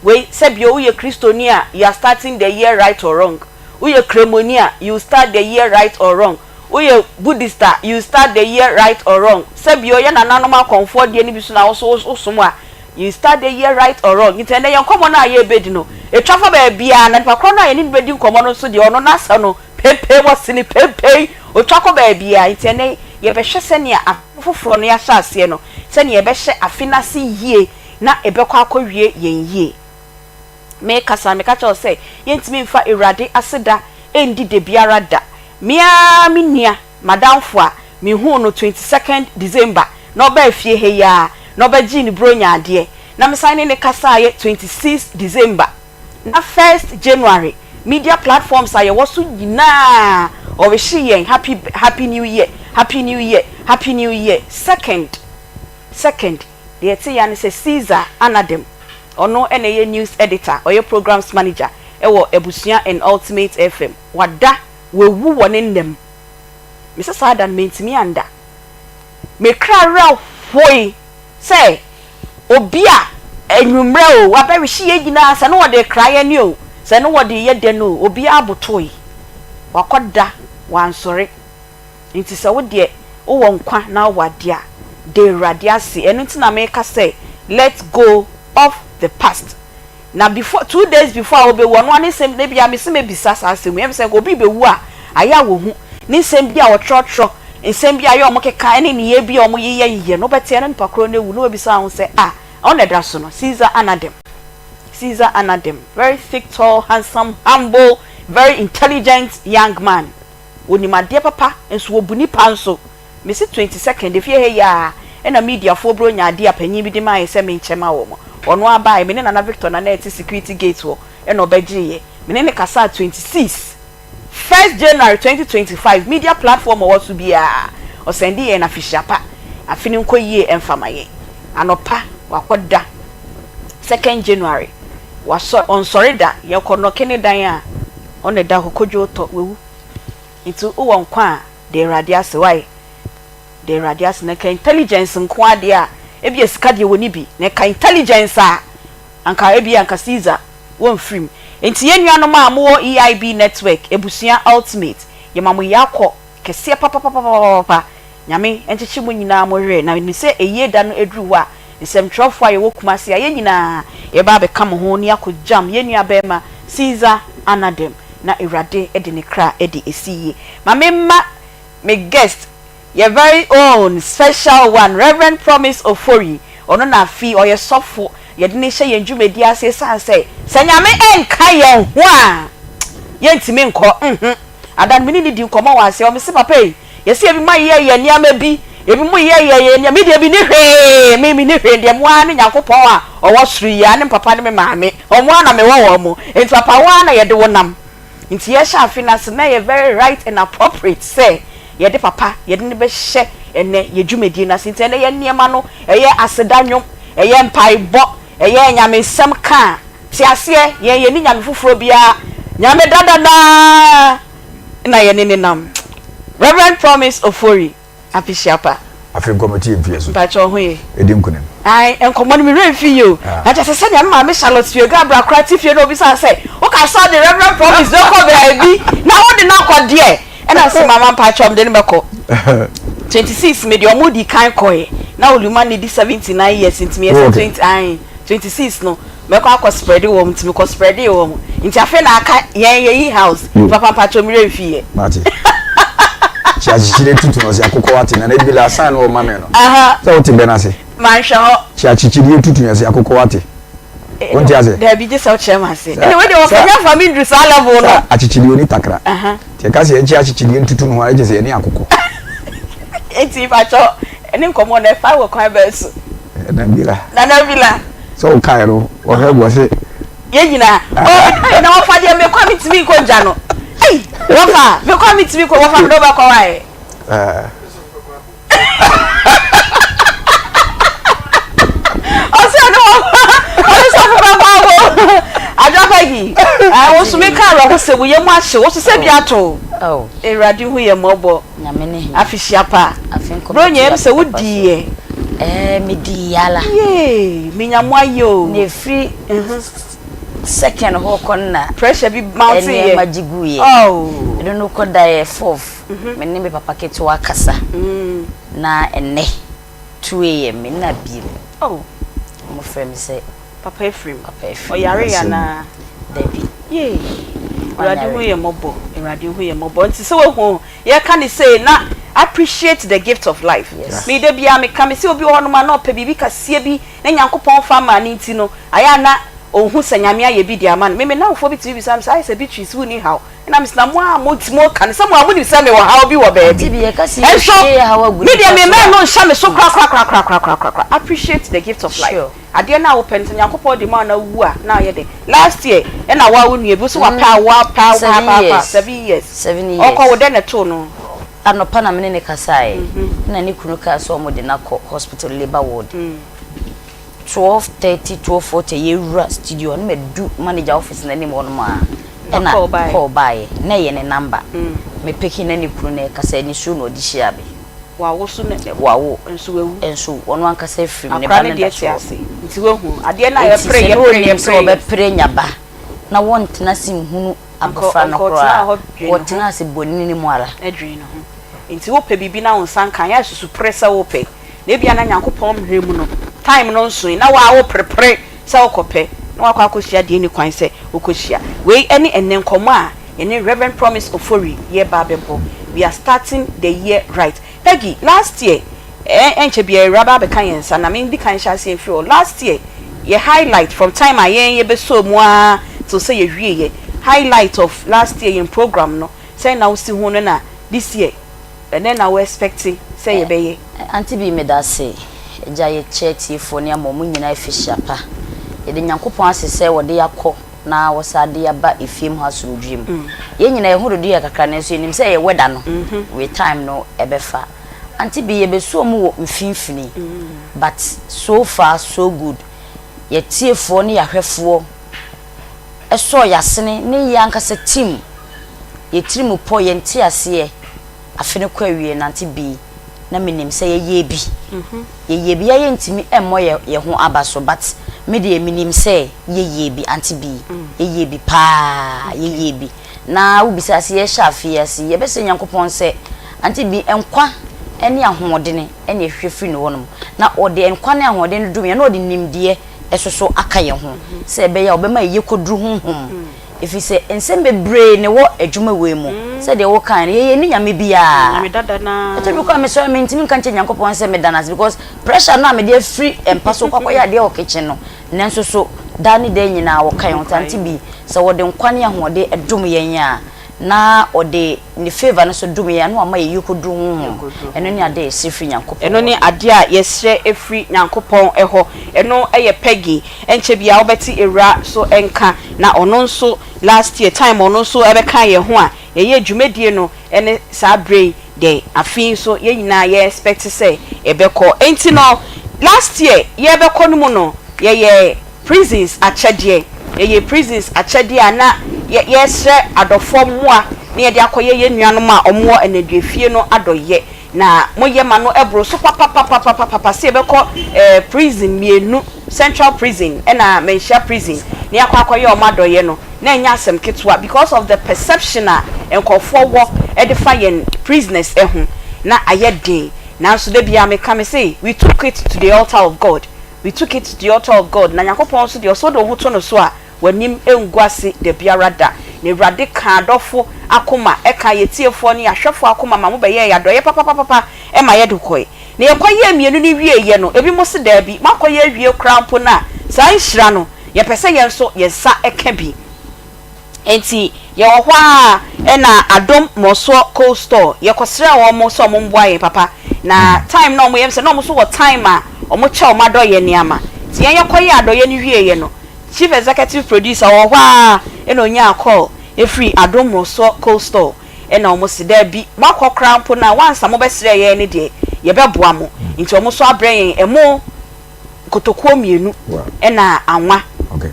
Wei sɛ bio woyɛ Kristoni a you are starting the year right or wrong, woyɛ Kramoni a you start the year right or wrong, woyɛ Buddhist a you start the year right or wrong, sɛ bio yɛ nananom akɔmfoɔ deɛ no bi so na wo nso wosom a you start the year right or wrong. Nti ɛnnɛ yɛn nkɔmmɔ no a yɛrebɛdi no ɛtwa fa baabiara na nipa korɔ no a yɛne no bɛdi nkɔmmɔ no nso deɛ ɔno n'asɛm no pempee wɔse no pempee ɔtwa kɔ baabiara. Nti ɛnnɛ yɛbɛhwɛ sɛnea afe foforɔ no yɛahyɛ aseɛ no sɛnea yɛbɛhyɛ afe no ase yie na ɛbɛkɔ akɔwie yɛn yie. Merekasa no, meka kyerɛ wo sɛ yɛntumi mfa Awurade aseda nndi dabiara da. Me ara me nua, m'adamfo a mehuu no 22nd December na ɔbaa fie ha yi ara na ɔbɛgyee ne Buronya adeɛ na mesan ne no kasaeɛ 26th December na 1st January media platforms a yɛwɔ so nyinaa ɔrehye yɛn happy happy new year, happy new year, happy new year, second, second. Deɛ ɛte ya ne sɛ Caesar Anadem, ɔno na ɛyɛ news editor, ɔyɛ programs manager wɔ Abusua and Ultimate FM. Wada, wawu wɔ ne nna mu. Mese saa da no mantumi anda. Me kra werɛ hoe sɛ obi a anwummerɛ o, wabɛwehye yɛn nyinaa, sɛ ne wɔde rekra yɛn o, sɛ ne wɔde reyɛ dɛn o, obiara botoe. Wakɔda, wansɔre. Nti sɛ wo deɛ wowɔ nkwa na wowɔ adeɛ a, da Awurade ase. Ɛno nti na meka sɛ, Let go of the past. Na before, 2 days before a wɔbɛwu, ɔno ara ne nsɛm, da biara mese mɛbisa saa asɛm yi, ɛfiri sɛ nka obi rebɛwu a, ayɛ a wɔhu ne nsɛm bi a wɔtwerɛtwerɛ, nsɛm bi a ayɛ a wɔkeka ne nneyɛɛ bi a wɔyeyɛyeyɛ no, wobɛte a na nipa korɔ no awu na wabisa wo ho sɛ, ah, ɔno na ɛda so no, Caesar Anadem. Caesar Anadem, very thick, tall, handsome, humble, very intelligent young man. Wɔnim adeɛ papa, nso wɔbu nipa nso. Mese 22nd, efie ha yi ara ɛna mediafoɔ bronya adeɛ a panyin bi de maeɛ sɛ menkyɛ ma wɔn. Ɔno ara baeɛ, me ne Nana Victor na na ɛte security gate hɔ ɛna ɔbɛgyeeɛ. Me ne no kasaa 26, first January 2025, media platform a ɔwɔ so biara, ɔsɛndee yɛn afehyia pa. Afe no nkɔ yie ɛmfa ma yɛn. Anɔpa, wakɔda. Second January, wasɔ, ɔnsɔre da. Yɛkɔ nɔke ne dan a, ɔna ɛda hɔ, kodwo tɔ, wawu. Nti wowɔ nkwa a, Da Awurade ase wai Da Awurade ase na nka intelligence nko ara deɛ a ebia sika deɛ wɔnni bi na ɛka intelligence a anka ebia anka Caesar wɔmfiri mu. Nti yɛn nuanom a mowɔ EIB network abusua ultimate yɛma mo yakɔ kɛseɛ papapapapapa Nyame nkyekye mo nyinaa mo werɛ na menim sɛ ayie da no aduru hɔ a nsɛmtwerɛfoɔ a yɛwɔ Kumasi a yɛn nyinaa yɛbɛba abɛka mo ho ne akɔ gyam yɛn nua barima Caesar Anadem na Awurade de ne kra de asi yie. Ma me mma me guest, yɛ very own special one, Rev. Promise Ofori, ɔno na afei ɔyɛ sɔfo, yɛde no hyɛ yɛn dwumadie ase ɛsiane sɛ, sɛ Nyame nka yɛn ho a, yɛntumi nkɔ, mhm. Ada no me ne no dii nkɔmmɔ wɔ aseɛ hɔ, mese papa ei, yɛse ebi mo ayeyɛ yɛ nneɛma bi, ebi mo yɛ yɛ yɛ nneɛma, me deɛ menni hwee, me menni hwee, deɛ mo ara ne Nyankopɔn a ɔwɔ soro yi ara ne me papa ne me maame, wɔn ara na mewɔ wɔn, enti papa wo ara na yɛde wo nam. Nti yɛhyɛ afe no ase na ɛyɛ very right and appropriate sɛ yɛde papa yɛde no bɛhyɛ ɛnnɛ yɛ dwumadie no ase. Nti ɛnnɛ yɛ nneɛma no ɛyɛ aseda nnwom, ɛyɛ mpaebɔ, ɛyɛ nyamesɛm ka a, te aseɛ yɛn yɛnni nyame foforɔ biara, Nyame dada no ara na yɛne no nam. Rev. Promise Ofori. Afehyia pa. Afe nkɔmɔ tie mfeɛ so. Mpakyɛ wo ho ye? Ɛdi nkunim. Ae nkɔmɔ no me werɛ mfi yie o. Na kyerɛ sɛ sɛnea me maame Charlotte Tuega abra koraa te fie na obisaa sɛ woka sɛ ɔde Reverend Promise bɛkɔ baabi na wode no akɔ deɛ ɛna mese mama mpakyɛw mede no bɛkɔ. 26 me deɛ ɔmo dii kan kɔɛ na Oluma no di 79 years nti meyɛ sɛ 20 ae 26 no Mɛkɔ akɔ spread wɔn nti mekɔ spreadee wɔn nti afei na aka yɛn yɛyi house papa mpakyɛw me werɛ mfi yɛ. Mate. Kyi akyekyere tutu no ɔse akokɔ wate na na bi la sign no ɔma me no. Sɛ wote bɛ no ase. Manhwɛ hɔ. Kyi akyekyedeɛ tutu no ɔse akokɔ wate. Wonte ase? Dabi gye sɛ wokyerɛ me ase. Ɛne wei deɛ wɔfa nya fa me nduru saa level no. Sɛ akyekyedeɛ oni takra. Nti ɛka sɛ yɛnkye akyekyedeɛ ntutu no ho a ɛkyɛ sɛ yɛne akokɔ. Enti mpakyɛw ɛne nkɔmmɔ no ɛfa wɔ kwan bɛn so? Nana Bila. Nana Bila. Sɛ wo kae no, wɔhwɛ bɔ se. Yɛn nyinaa. Oh, na wɔfa deɛ mekɔ a metumi nkɔ gya no. Ei, wɔfa, mekɔ a metumi nkɔ, wɔfa mede wobɛkɔ wae. Ɔsɛ ɔne wɔfa, ɔne sɔfo bɛkɔ abo. Adwoa Peggy, wo so meka awerɛhosɛm, wo yam ahye, wo so sɛ bi ato. Awurade hu yɛn mmɔbɔ. Nyame ne hene. Afehyia pa. Afe nkɔ Bronya bɛto yam sɛ wo papa so. dii yɛ. Ɛɛ me dii yala. Yee me nya mo ayɛ o. Na efiri second hɔ kɔ no na. Pressure bi mount yɛ. Nneɛma gye gu yɛ. Oh. Ɛno no kɔ da yɛ fourth. Me ne me papa ketewa kasa. Na ɛnɛ 2 am me nna biem. Oh. Wɔn frɛ me sɛ. Papa Ephraim. Papa Ephraim. Ɔyaree anaa? Dabi. Yee. Awurade hu yɛn mmɔbɔ. Awurade hu yɛn mmɔbɔ. Nti sɛ woahu yɛka ne sei na appreciate the gift of life. Yes. Me da biara meka me sɛ obi wɔ hɔnom a na ɔpɛ biribi kaseɛ bi na Nyankopɔn fa maa no nti no ayɛ a na ɔnhu sɛ Nyame ayɛ bi de ama no. Me me nnamfoɔ bi tumi bisa me sɛ ayɛ sɛ Beatrice wonni haw? Ɛna mese na mo a mo mo ka no sɛ mo a monim sɛ mewɔ haw bi wɔ baabi. Ante bi yɛka sɛ Ɛnso yɛhwie yɛ haw agu me deɛ nipa me so mma a. ɛno nhyɛ me so korakorakorakorakorakorakora. Appreciate the gift of life. Sure. Adeɛ no a wopɛ no sɛ Nyankopɔn de ma wo na wowu a na ayɛ dɛ. Last year ɛna woa wo nua bi wo so wapɛ awoɔ apɛ awoɔ paapaapa 7 years ɔkɔ wo dɛn na ɛtoo no? Anɔpa na me ne no kasaeɛ ɛna ne kunu kaa sɛ wɔde no akɔ hospital labour ward 12:30 12:40 yɛwura studio hɔ na madu manager office no anim hɔ nom a ɛna call baeɛ na ɛyɛ ne number me picking na ne kunu na ɛkasa nisuo na ɔde hyiaa me. Wawo so na Wawo. Nso wawu. Nso ɔno ankasa afiri mu, ne Akora ba no no deɛ da te so wɔ. ase. Nti wahu. Adeɛ no a Enti yɛpere sɛ na yɛpere ɔnim sɛ yɛpere yɛ. ɔbɛpere anya ba na wɔntena ase nhunu Anka abɔfra no anka ɔtenaa koraa hɔ a, dwen ne ho. ɔtenaa ase bonini no mu ara. Dwen ne ho. Nti wopɛ biribi na wo nsa nka a, yɛ a susu pere sɛ wopɛ. Na ebia na Nyankopɔn mmerɛ mu no. Time no nsoe na waa wo prepre sɛ wokɔ pɛ na wakɔ akɔhyia deɛ ɛnni kwan sɛ wokɔhyia. Wei ɛne ɛnnɛ nkɔmmɔ a yɛne Rev. Promise Ofori yɛreba abɛbɔ. We are starting the year right. Peggy, last year ɛ ɛnkyɛ biara awura bɛ abɛka yɛn nsa na mendi kan nhyɛ aseɛ mfiri hɔ. Last year yɛ highlight from time a yɛn yɛbɛsɔɔ mu ara till sɛ yɛwieɛ, highlight of last year yɛn program no sɛn na wosi hu no na this year ɛdɛn na wo expect sɛ yɛbɛyɛ? Auntie Bee medase Agya yɛkyɛ atiefoɔ ne ama ɔmo nyinaa afihyia pa. Yɛda Nyankopɔn ase sɛ wɔde yɛakɔ na wɔsan de yɛaba efie mu ha asomdwie mu. Yɛn nyinaa yɛn ho dodo yɛ kakra nanso yɛnim sɛ ɛyɛ weather no with time no ɛbɛfa. Auntie Bee yɛbɛsuo ɔmo wɔ mfimfini but so far so good. Yɛatiefoɔ ne yɛahwɛfoɔ sɔɔ yɛasene ne yɛn ankasa team yɛn tirimupɔ yɛn nteaseɛ afe no kɔ awie nante bi na menim sɛ yɛyɛɛ bi yɛyɛɛ bi yɛyɛ ntumi mmɔ yɛ yɛ ho aba so but me deɛ menim sɛ yɛyɛɛ bi ante bi yɛyɛɛ bi paa yɛyɛɛ bi na wobisa sɛ yɛhyɛ afe yi ase yɛbɛsrɛ Nyankopɔn sɛ ante bi nkwa ne ahoɔdene ɛne ɛhwehwɛ firi ne hɔnom na ɔde nkwa ne ahoɔden no dom yɛn na ɔde nimdeɛ ɛso so aka yɛn ho sɛ ɛbɛyɛ a ɔbɛma yɛyɛ kɔduru honhom Ɛfiri sɛ nsɛm bebree na ɛwɔ adwuma wei mu. Sɛdeɛ wokaeɛ no, yɛyɛ nni Nyame biara. Ɛtɔ bi koraa mesɔre a mentumi nka nkyerɛ Nyankopɔn sɛ meda no ase because pressure no a mede afiri mpa so kɔ akɔyɛ adeɛ wɔ kitchen no, nanso so daa ne daa nyinaa wɔka yɛn ho. Tante Bi, sɛ wɔde nkwa ne ahoɔden dom yɛn a, na ɔde ne favour no nso dom yɛn a, na wama yɛn yɔkɔduru honhom. Ɛno ne adeɛ a yɛsrɛ firi Nyankopɔn hɔ. Ɛno ne adeɛ a yɛsrɛ firi Nyankopɔn hɔ. Ɛno yɛ Peggy. Ɛnkyɛ biara wobɛte Awura so nka. Na ɔno nso last year time ɔno nso ɛbɛka yɛn ho a yɛyɛɛ dwumadie no ɛne saa berɛ yi deɛ afe yi nso yɛn nyinaa yɛ expect sɛ yɛbɛkɔ. Enti no last year yɛrebɛkɔ no mu no yɛyɛɛ prisons akyɛdeɛ, yɛyɛɛ prisons akyɛdeɛ a na yɛ yɛresrɛ adɔfoɔ mmoa na yɛde akɔyɛ yɛn nuanom a wɔwɔ nnaduafie no adɔyɛ. Na moyɛ ma no boro so papapapapapa sɛ yɛbɛkɔ eh prison mienu, central prison ɛna Manhyia prison na yɛakɔ akɔyɛ wɔn adɔyɛ no, na ɛnyɛ asɛm ketewa because of the perception a nkorɔfoɔ wɔ de fa yɛn prisoners ho, na ayɛ den. Nanso da biara meka mese we took it to the altar of God, we took it to the altar of God, na Nyankopɔn nso deɛ ɔsɛ wode wo ho to no so a, W'anim rengu ase dabiara da. Na Awurade kaa adɔfo akoma, ɛkaa yɛn atiefoɔ ne yɛn ahwɛfoɔ akoma ma mobɛyɛɛ yɛn adɔeɛ papapapapa ma yɛde kɔe. Na yɛkɔyɛɛ mmienu no wieeɛ no, ebinom se, Daabi, moakɔyɛ awie koraa mpo no a, saa nhyira no, yɛpɛ sɛ yɛn nso yɛn nsa ka bi. Enti yɛwɔ hɔ ara na Adom Mmorosoɔ Cold Store, yɛkɔsrɛɛ wɔn sɛ wɔmmoa yɛn papa. Na time no a wɔyɛ, sɛ na wɔn nso wɔ time a wɔkyɛ wɔn adɔeɛ nneɛma. Nti yɛn yɛkɔyɛɛ adɔeɛ no wieeɛ no, Chief Executive Producer wɔ hɔ ara na onyaa call firi Adom Mmorosoɔ Cold Store na wɔn se daabi moakɔ koraa mpo no a once a mobɛsrɛɛ yɛn no deɛ yɛbɛboa mo nti wɔn nso abrɛ yɛn ɛmo kotokuo mmienu na anwa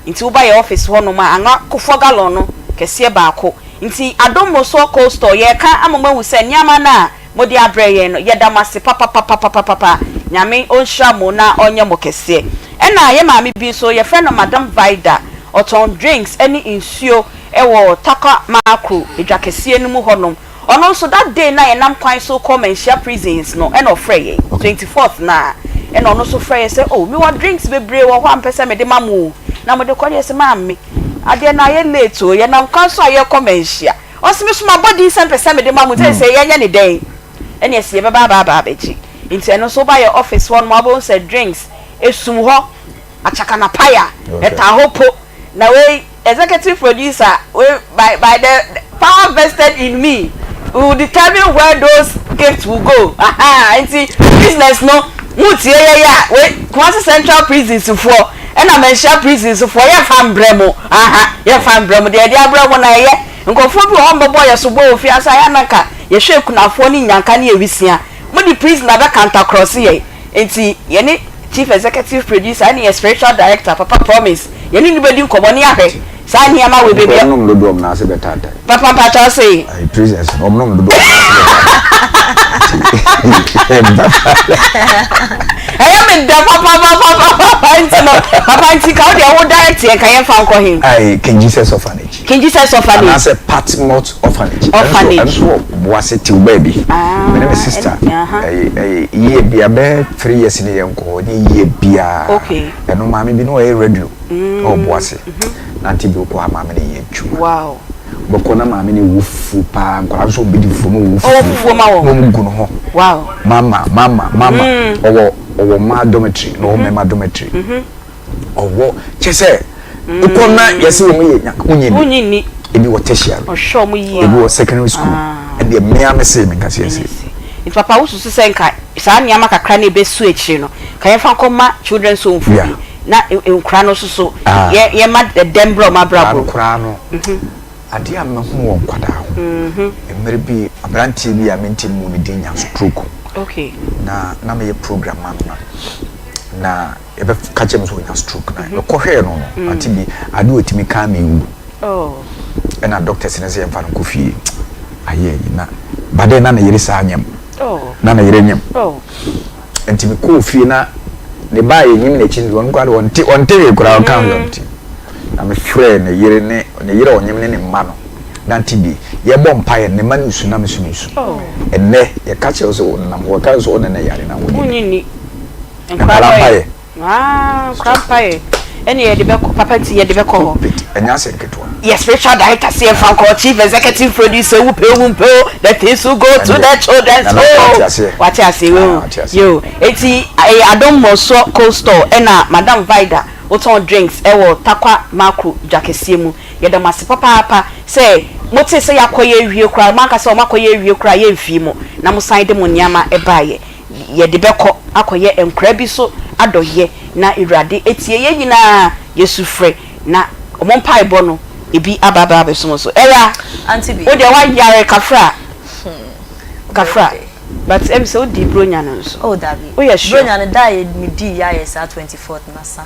nti woba yɛn office hɔ nom a anwa kofoɔ gallon no kɛseɛ baako nti Adom Mmorosoɔ Cold Store yɛreka ama moahu sɛ nneɛma no a mode abrɛ yɛn no yɛda mo ase papapapapapa Nyame ɔnhyira mo na ɔnyɛ mo kɛseɛ. Ɛna yɛ maame bi nso yɛfrɛ no Madam Vida ɔtɔn drinks ɛne nsuo ɛwɔ Tarkwa Makro dwa kɛseɛ no mu hɔ nom ɔno nso that day no a yɛnam kwan so rekɔ Manhyia prisons no ɛna ɔfrɛ yɛn 24th no a ɛna ɔno nso frɛ yɛn sɛ oh mewɔ drinks bebree wɔ hɔ a mepɛ sɛ mede ma mo o na mode kɔ deɛ yɛse maame adeɛ no ayɛ late o yɛnam kwan so a yɛrekɔ Manhyia Ɔse me so mabɔ din sɛ mepɛ sɛ mede ma mo nti sɛ yɛnyɛ ne dɛn ɛne ɛse yɛbɛba aba aba abɛgye nti ɛno nso woba yɛ office hɔ nom a wobɛhu sɛ drinks esum hɔ akyakanapaya ɛtaa hɔ po na wei executive producer wei by by the power vested in me we will determine where those gifts will go ahaa nti business no mo tie yɛyɛ a wei Kumasi Central prisons foɔ ɛna Manhyia prisons foɔ yɛnfa mbrɛ mo aha yɛnfa mbrɛ mo deɛ yɛde abrɛ mo na ɛyɛ. Nkurɔfoɔ bi wɔ hɔ a wɔbɛbɔ yɛn soboɔ wɔ fie ha sɛ ayɛ a na anka yɛhwɛ akunafoɔ ne nnyanka ne awisia. Mode prisoner bɛkantakrɔse yɛn. Enti yɛne Chief Executive Producer ne yɛn Spiritual Director, Papa Promise, yɛne no bɛdi nkɔmmɔ ne yɛahwɛ saa nneɛma wei baabi a. Wɔnom dodoɔ wɔn nan ase bɛtaatae. Papa mpakyɛw wo se? Ayi prisoners no wɔnom dodoɔ wɔn nan ase bɛtaatae. Ɛyɛ me dɛ papapapapapa nti no papa nti ka wo deɛ wo direct yɛn ka yɛmfa nkɔ he? Ayi King Jesus Orphanage. King Jesus Orphanage. Anaasɛ Patmos Orphanage. Orphanage. Ɛno nso wɔ Boase Tew baabi. Ah, Me ne me sister ɛyɛ ɛyɛ year bia bɛyɛ 3 years ne yɛn kɔ hɔ ne year biara. Okay. Ɛno maame bi na ɔyɛ radio ɛwɔ Boase. Nante bi wokɔ ha maame ne yɛ adwuma. Wow. Bɛkɔ na maame ne wɔ fufuo paa, nkwadaa nso wɔbɛdi fufuo na wɔwɔ Ɔwɔ fufuo ma wɔn. Na wɔn gu no ho. Wow. Mama mama mama ɔwɔ mmaa dormitory na ɔwɔ mmarima dormitory. Ɔwɔ kyɛ sɛ wokɔ na yɛsɛ wɔn yɛ nya wonye ni. Wonye ni. Ebi wɔ tertiary. Ɔhwɛ wɔn yie. Ebi wɔ secondary school. Ɛdeɛ mmea me se menka se yɛse. Nti papa wosusu sɛ nka saa nneɛma kakra na ebesu akyire no ka yɛfa nkɔma children's home fo bi na nkora no nso so yɛ yɛma dɛm brɛ wɔn abrabɔ. Koraa no koraa no adeɛ a mahunu wɔ nkwadaa ho mmerɛ bi aberanteɛ bi a mente mu ne din nya stroke. Okay. Na na meyɛ program ma no na yɛbɛka kyerɛ me sɛ ɔnya stroke na mekɔhwɛɛ no no ate bi ade ɔtumi kaa me wu ɛna doctors no sɛ yɛmfa no nkɔ fie ayɛ yi na badɛn na ne yere saa nyam na ne yere nyam nti mekɔɔ fie na ne baa yɛnyim n'akyi no ɔno koraa de ɔnte ɔnte hwee koraa ɔka ho ɔnte na mefrɛɛ ne yere ne ne yere a ɔnyem ne ne mma no nante bi yɛbɔ mpaeɛ ne mma no su na me so mesu ɛnnɛ yɛka kyerɛ wo sɛ ɔnam hɔ wɔka sɛ ɔne ne yare na wonni Nkwadaa mpaeɛ. Ah, nkwadaa mpaeɛ. Ɛne yɛde bɛkɔ papa ti yɛde bɛkɔ hɔ. Ɛnyɛ asɛm ketewa. Yɛ spiritual director se yɛmfa nkɔ chief executive producer wu pɛ wu mpɛ o the things will go to the children's home. Wate aseɛ wei o. Yo eti ɛyɛ Adom Mmorosoɔ Cold Store ɛna Madam Vida wotɔn drinks ɛwɔ Tarkwa Makro dwa kɛseɛ mu. Yɛda mo ase papaapa sɛ motee sɛ yɛakɔyɛ awie koraa mo anka sɛ wɔakɔyɛ awie koraa yɛmfii mo na mosan de mo nneɛma baeɛ. Yɛde bɛkɔ akɔyɛ nkora bi so adɔyɛ na Awurade atie yɛn nyinaa yɛ sufrɛ na wɔn mpaebɔ no ebi aba aba abɛso mo so. Ɛra, wo deɛ woayare kafra kafra but ɛm sɛ wodii bronya no nso. Oh dabi. Woyɛ sure? Bronya no da a yɛ medii yɛ ayɛ saa 24th no asa.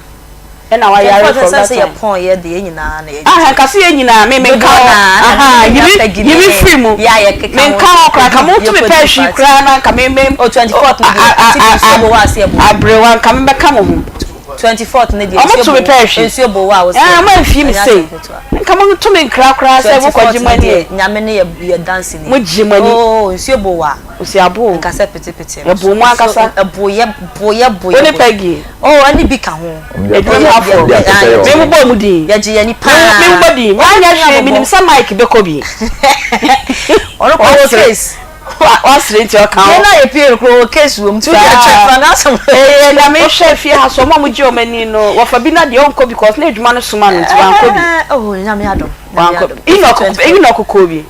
Ɛna wayare from that time. Yɛ pɔn yɛ de yɛ nyinaa na yɛ. Aha nka se yɛ nyinaa me me nka hɔ aha yimi yimi firi mu me nka hɔ koraa ka mo tumi pɛ hwi koraa na nka me me. O 24th no deɛ ti bi nsuo bo wa ase ɛbo. Aberewa nka me bɛka mo ho. 24th no deɛ Ɔmo tumi pɛ hwi. Nsuo bo wa ase. Ɛɛ mo anfi mi sei nka mo tumi nkira koraa sɛ mo kɔ gye mo ani ɛ. Nyame ne yɛ yɛ dance ni. Mo gye mo ani. Oo nsuo bo wa. Osi abo. Nka sɛ pete pete. Ɛbo mo ankasa. Ɛbo yɛ bo yɛ bo yɛ. Wo ne Peggy. Oh ɛne bi ka ho. Adwuma afo. Me mo bɔ mu din. Yɛgye yɛn ani paa. Me mo bɔ din. Wanyɛ hwee menim sɛ Mike bɛkɔ bi. Ɔno kɔ wɔ case. Wasere nti ɔka ho. Yɛn a yɛpie no koro wɔ case wɔ mu. Nti wodi akyɛ fa n'asɛm. Ɛyɛ na mehwɛ fie ha so ɔmo a mo gye ɔmo ani no wɔfa bi na deɛ ɔnkɔ because na adwuma no soma no nti wankɔ bi. Oh Nyame adom. Wankɔ bi. Enoch Enoch kɔ bi.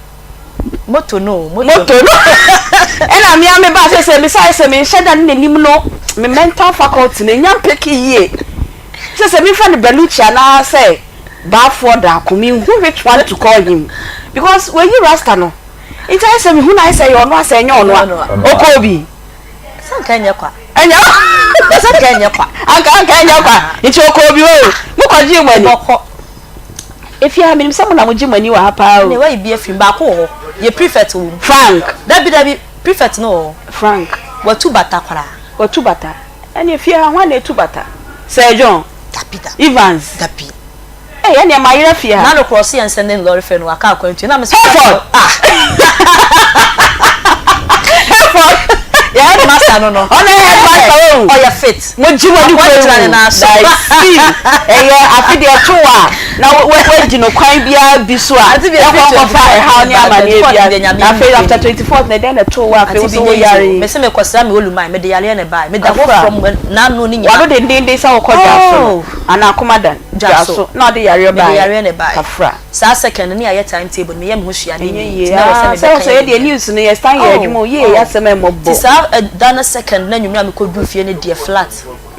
Moto no moto no ɛna me a me ba sɛ sɛ me sa sɛ me nhyɛ da ne n'anim no me mental faculty no enya mpeke yie sɛ sɛ mefa no Bellucci anaasɛ Baafoɔ Daako menhu which one to call him because wayi rasta no nti ayɛ sɛ mehu no ayɛ sɛ ɛyɛ ɔno asɛ ɛnyɛ ɔno a ɔkɔɔ bi. Sɛ anka ɛnyɛ kwa. Ɛnyɛ Sɛ anka ɛnyɛ kwa. Anka anka ɛnyɛ kwa nti ɔkɔɔ bi o mokɔgyee mo ani. Bɔkɔ. Efie ha menim sɛ mo na mo gye mo ani wɔ ha paa o. Ɛnneɛ wayi bi afiri mu, baako wɔ hɔ, yɛ prefect wɔ mu. Frank. Dabi dabi, prefect no wɔ hɔ. Frank. Watu bata koraa. Watu bata? Ɛnneɛ fie ha hwan na etu bata? Sir John. Dabi dabi. Evans. Dabi. Ei ɛnneɛ mayera fie ha. Nano korɔ ɔse yɛn sɛnde no lɔre fare no waka akwantuo na me se. Hayford. Ah. Hayford. Yɛ headmaster no no. Ɔno yɛ headmaster o. Ɔyɛ fit. Mo gye mo ani kura mu dae ɛyɛ afe deɛ ɛto a na wadi no kwan biara bi so a yɛkɔ nkɔfa ɛhaw ne amaneɛ biara na afei after 24th na ɛdɛn na ɛto wo afei wo so wo yare yi. Mese mekɔsra me oluman mede yareɛ na ɛbaeɛ meda hɔ from n'ano ne nyinaa. Wado dendenden sɛ wokɔ dwaso no anaa akomadan dwaso na ɔde yareɛ baeɛ kafra. Saa second no ne yɛayɛ time table no meyɛ me ho hwee a na ɛnyɛ yie aa sɛ sɛ yɛdeɛ news no yɛ san yɛ adwuma o yie yɛ asɛm ɛmmɔbɔ. Ti saa da no second no anwummerɛ a mekɔduru fie no deɛ flat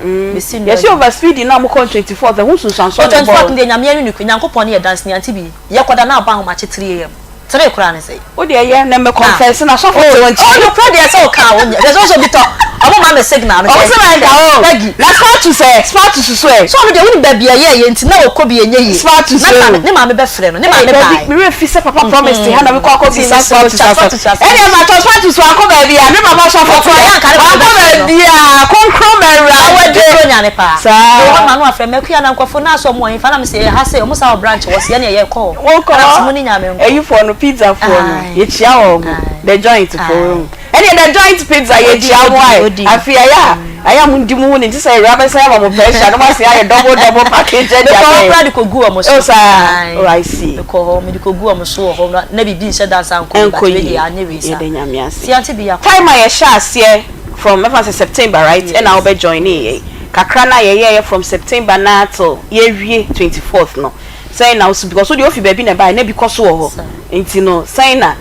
mesi nnua Yɛse over speeding no a mokɔ on 24th ɛho nsunsuansoɔ na ɛbɔɔ. 24th no deɛ Nyame ani ne Nyankopɔn ne yɛ danseni ante bi yɛkɔda na abɔ ahomakye 3am 3 koraa ne sɛn. Wo deɛ yɛ na mɛ confess na sɔfo te wo nkyɛn. Oh nokorɛ deɛ sɛ woka a wonyɛ hwɛ sɛ wosɛ obi tɔ. Ɔmo ma me signal no Ɔmo hwɛ. sɛ na nka o. Peggy. Na Spartus ɛ? Spartus nso ɛ? So ɔno deɛ wonim baabi a ɛyɛɛyɛ nti na ɔkɔ bi ɛnyɛ yie. Spartus Na ne maame o. ne maame bɛfrɛ no ne Ei maame dabi bae. me werɛ fi sɛ papa promise te ha na mekɔ akɔ Nti bisa mesrɛ wo Spartus kya asɛm. Spartus asɛm. Ɛneɛ mpakyɛw Spartus wankɔ baabi a me papa sɔfo Ɔkɔeɛ koraa anka ne maame wankɔ bɛfrɛ no. baabi a kronkron ma Na wadi awurade. Buronya no paa. Saa. Mewɔ hɔ no ma no afrɛ me Akua na nkurɔfo no asɛ ɔmo wɔ hefa na mese ɛha sei ɔmo san wɔ branch wɔ se ɛneɛ yɛkɔ hɔ. Wokɔ Ɛna mese mo ne Nyame nkɔ. ayifoɔ no pizza foɔ no Ae. yɛkyia wɔn Ae. the joint foɔ Ae. wohu. Ɛneɛ the joint pizza yɛ Odi kyia mo odi ae odi. afei ɛyɛ a ɛyɛ a mo ndi mo ho ni nti sɛ awura bɛsan ama mo pressure na mo asan ayɛ double double package ɛde Mekɔ hɔ abɛn koraa de kɔ gu wɔn so. Oh saa Ae oh I see. Mekɔ hɔ mede kɔ gu wɔn so wɔ hɔ na na biribi nhyɛ da nsa nkɔ yie but Ɛnkɔ wei deɛ yie anyɛ wei saa. yɛda Nyame ase. Ti ante bi akɔ. Time a yɛhyɛ aseɛ from mɛfa no sɛ September right ɛna Yes. wobɛ joinee yɛn kakra no a yɛyɛɛyɛ from September no ara till yɛwie 24th no sɛn na wosi because wodeɛ wofi baabi na ɛbaeɛ na bi kɔ so wɔ hɔ Saa. nti no sɛn na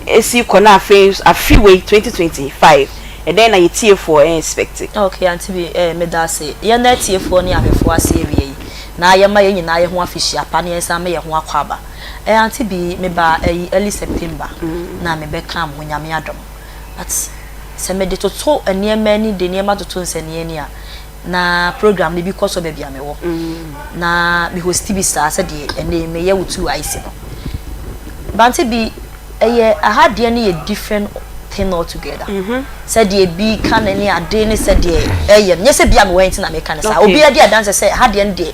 Esi kɔ na afei nso afe wei 2025 ɛdɛn na yɛ tiefoɔ ɛ expect? Ok aunty bi eh meda ase. Yɛn atiefoɔ ne ahwɛfoɔ ase awia yi na yɛma yɛn nyinaa yɛ ho afehyia pa na yɛn san ma yɛn ho akwaaba. Eh aunty bi me baa ɛyi early September na me bɛ kaa mo ho Nyame adom but sɛ me de toto nneɛma ani de nneɛma toto nsɛnneɛ ani a na program no bi kɔ so baabi a me wɔ na me hosti bi saa sɛdeɛ ɛnɛ yi me yɛ wo 2IC no but aunty bi Ɛyɛ aha deɛ no yɛ different thing all together. Sɛdeɛ ebi ka no ne ade ne sɛdeɛ ɛyɛ no. Nyɛ sɛ bia mewɔ ha nti na meka no saa. Obiara di adanse sɛ ha deɛ no deɛ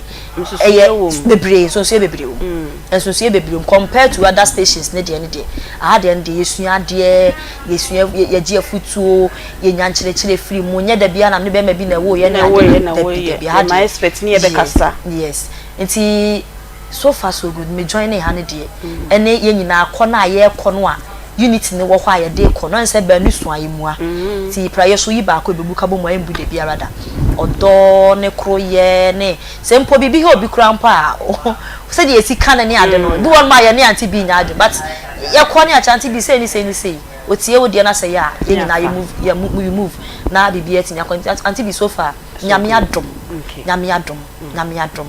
ɛyɛ bebree, nsonsoeɛ bebree wɔ mu. Nsonsoeɛ bebree wɔ mu compared to other stations ne deɛ no deɛ. Aha deɛ no deɛ yɛsua adeɛ, yɛsua, yɛgye afutuo, yɛnya nkyerɛkyerɛ firi mu. Nyɛ da biara na me ne bɛrima bi na ɛwoeɛ ne ade. Dabi dabi, aha deɛ. Yes. Nti. So far so good, me joinee ha no deɛ, ɛne yɛn nyinaa kɔ no a yɛrekɔ no a unity no wɔ hɔ a yɛde rekɔ no, ɛne sɛ baanu so a yɛmmua, nti praeɛ so yi baako a ɛbɛbu ka bɔ mu a ɛmbu da biara da. Ɔdɔ ne koroyɛ ne sɛ mpo biribi ha obi koraa mpo a sɛdeɛ yɛsi ka no ne ade no, ebi wɔ nom a yɛne Auntie Bee nyɛ adwene but yɛkɔ ne akyɛ Auntie Bee sei ne sei ne sei, ɔtie wo deɛ na sɛ yɛ a yɛn nyinaa yɛ move, yɛ we move na biribiara atumi akɔ nti Auntie Bee so far Nyame adom, Nyame adom, Nyame adom.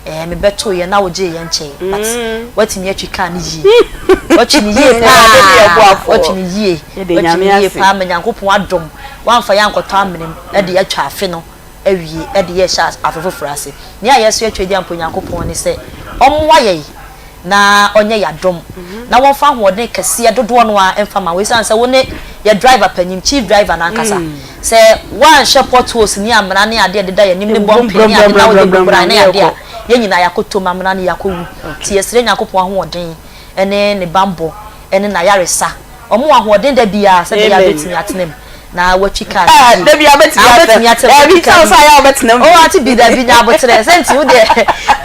Ɛɛ me bɛtoo yɛn na wo gyee yɛn kyɛɛ but watumi atwi car no yie watwi no yie paa watwi no yie watwi no yie paa ma Nyankopɔn adom wamfa yɛn ankɔtɔ amena mu ɛde atwa afe no awie ɛde yɛ hyɛ afe foforɔ ase nea yɛso atwa adi ampa Onyankopɔn ne sɛ ɔmmoa yɛn na ɔnyɛ yɛn adom na wɔmfa ahoɔden kɛseɛ dodoɔ no ara mfa ma wo ɛsiane sɛ wo ne yɛ driver panin, chief driver no ankasa. Sɛ woanhwɛ potholes ne amena ne adeɛ a ɛdeda yɛn anim ne bɔmpe ne ade na wode gu koraa ne adeɛ a, yɛn nyinaa yɛakɔtɔ mu amena no yɛakɔwu. Nti yɛsrɛ Nyankopɔn ahoɔden ne ne bammɔ ne n'ayaresa. Ɔmo wɔ ahoɔden da biara sɛ ɛbɛyɛ a bɛtumi atena mu. Na watwi kaa no yie. Dabi a wobɛtumi Ah, wobɛtumi atena mu Dabi watwi sɛ kaa wo no sɛ ayɛ a wobɛtena mu. Oh, ate bi dabi nya aboterɛ sɛ nti wo deɛ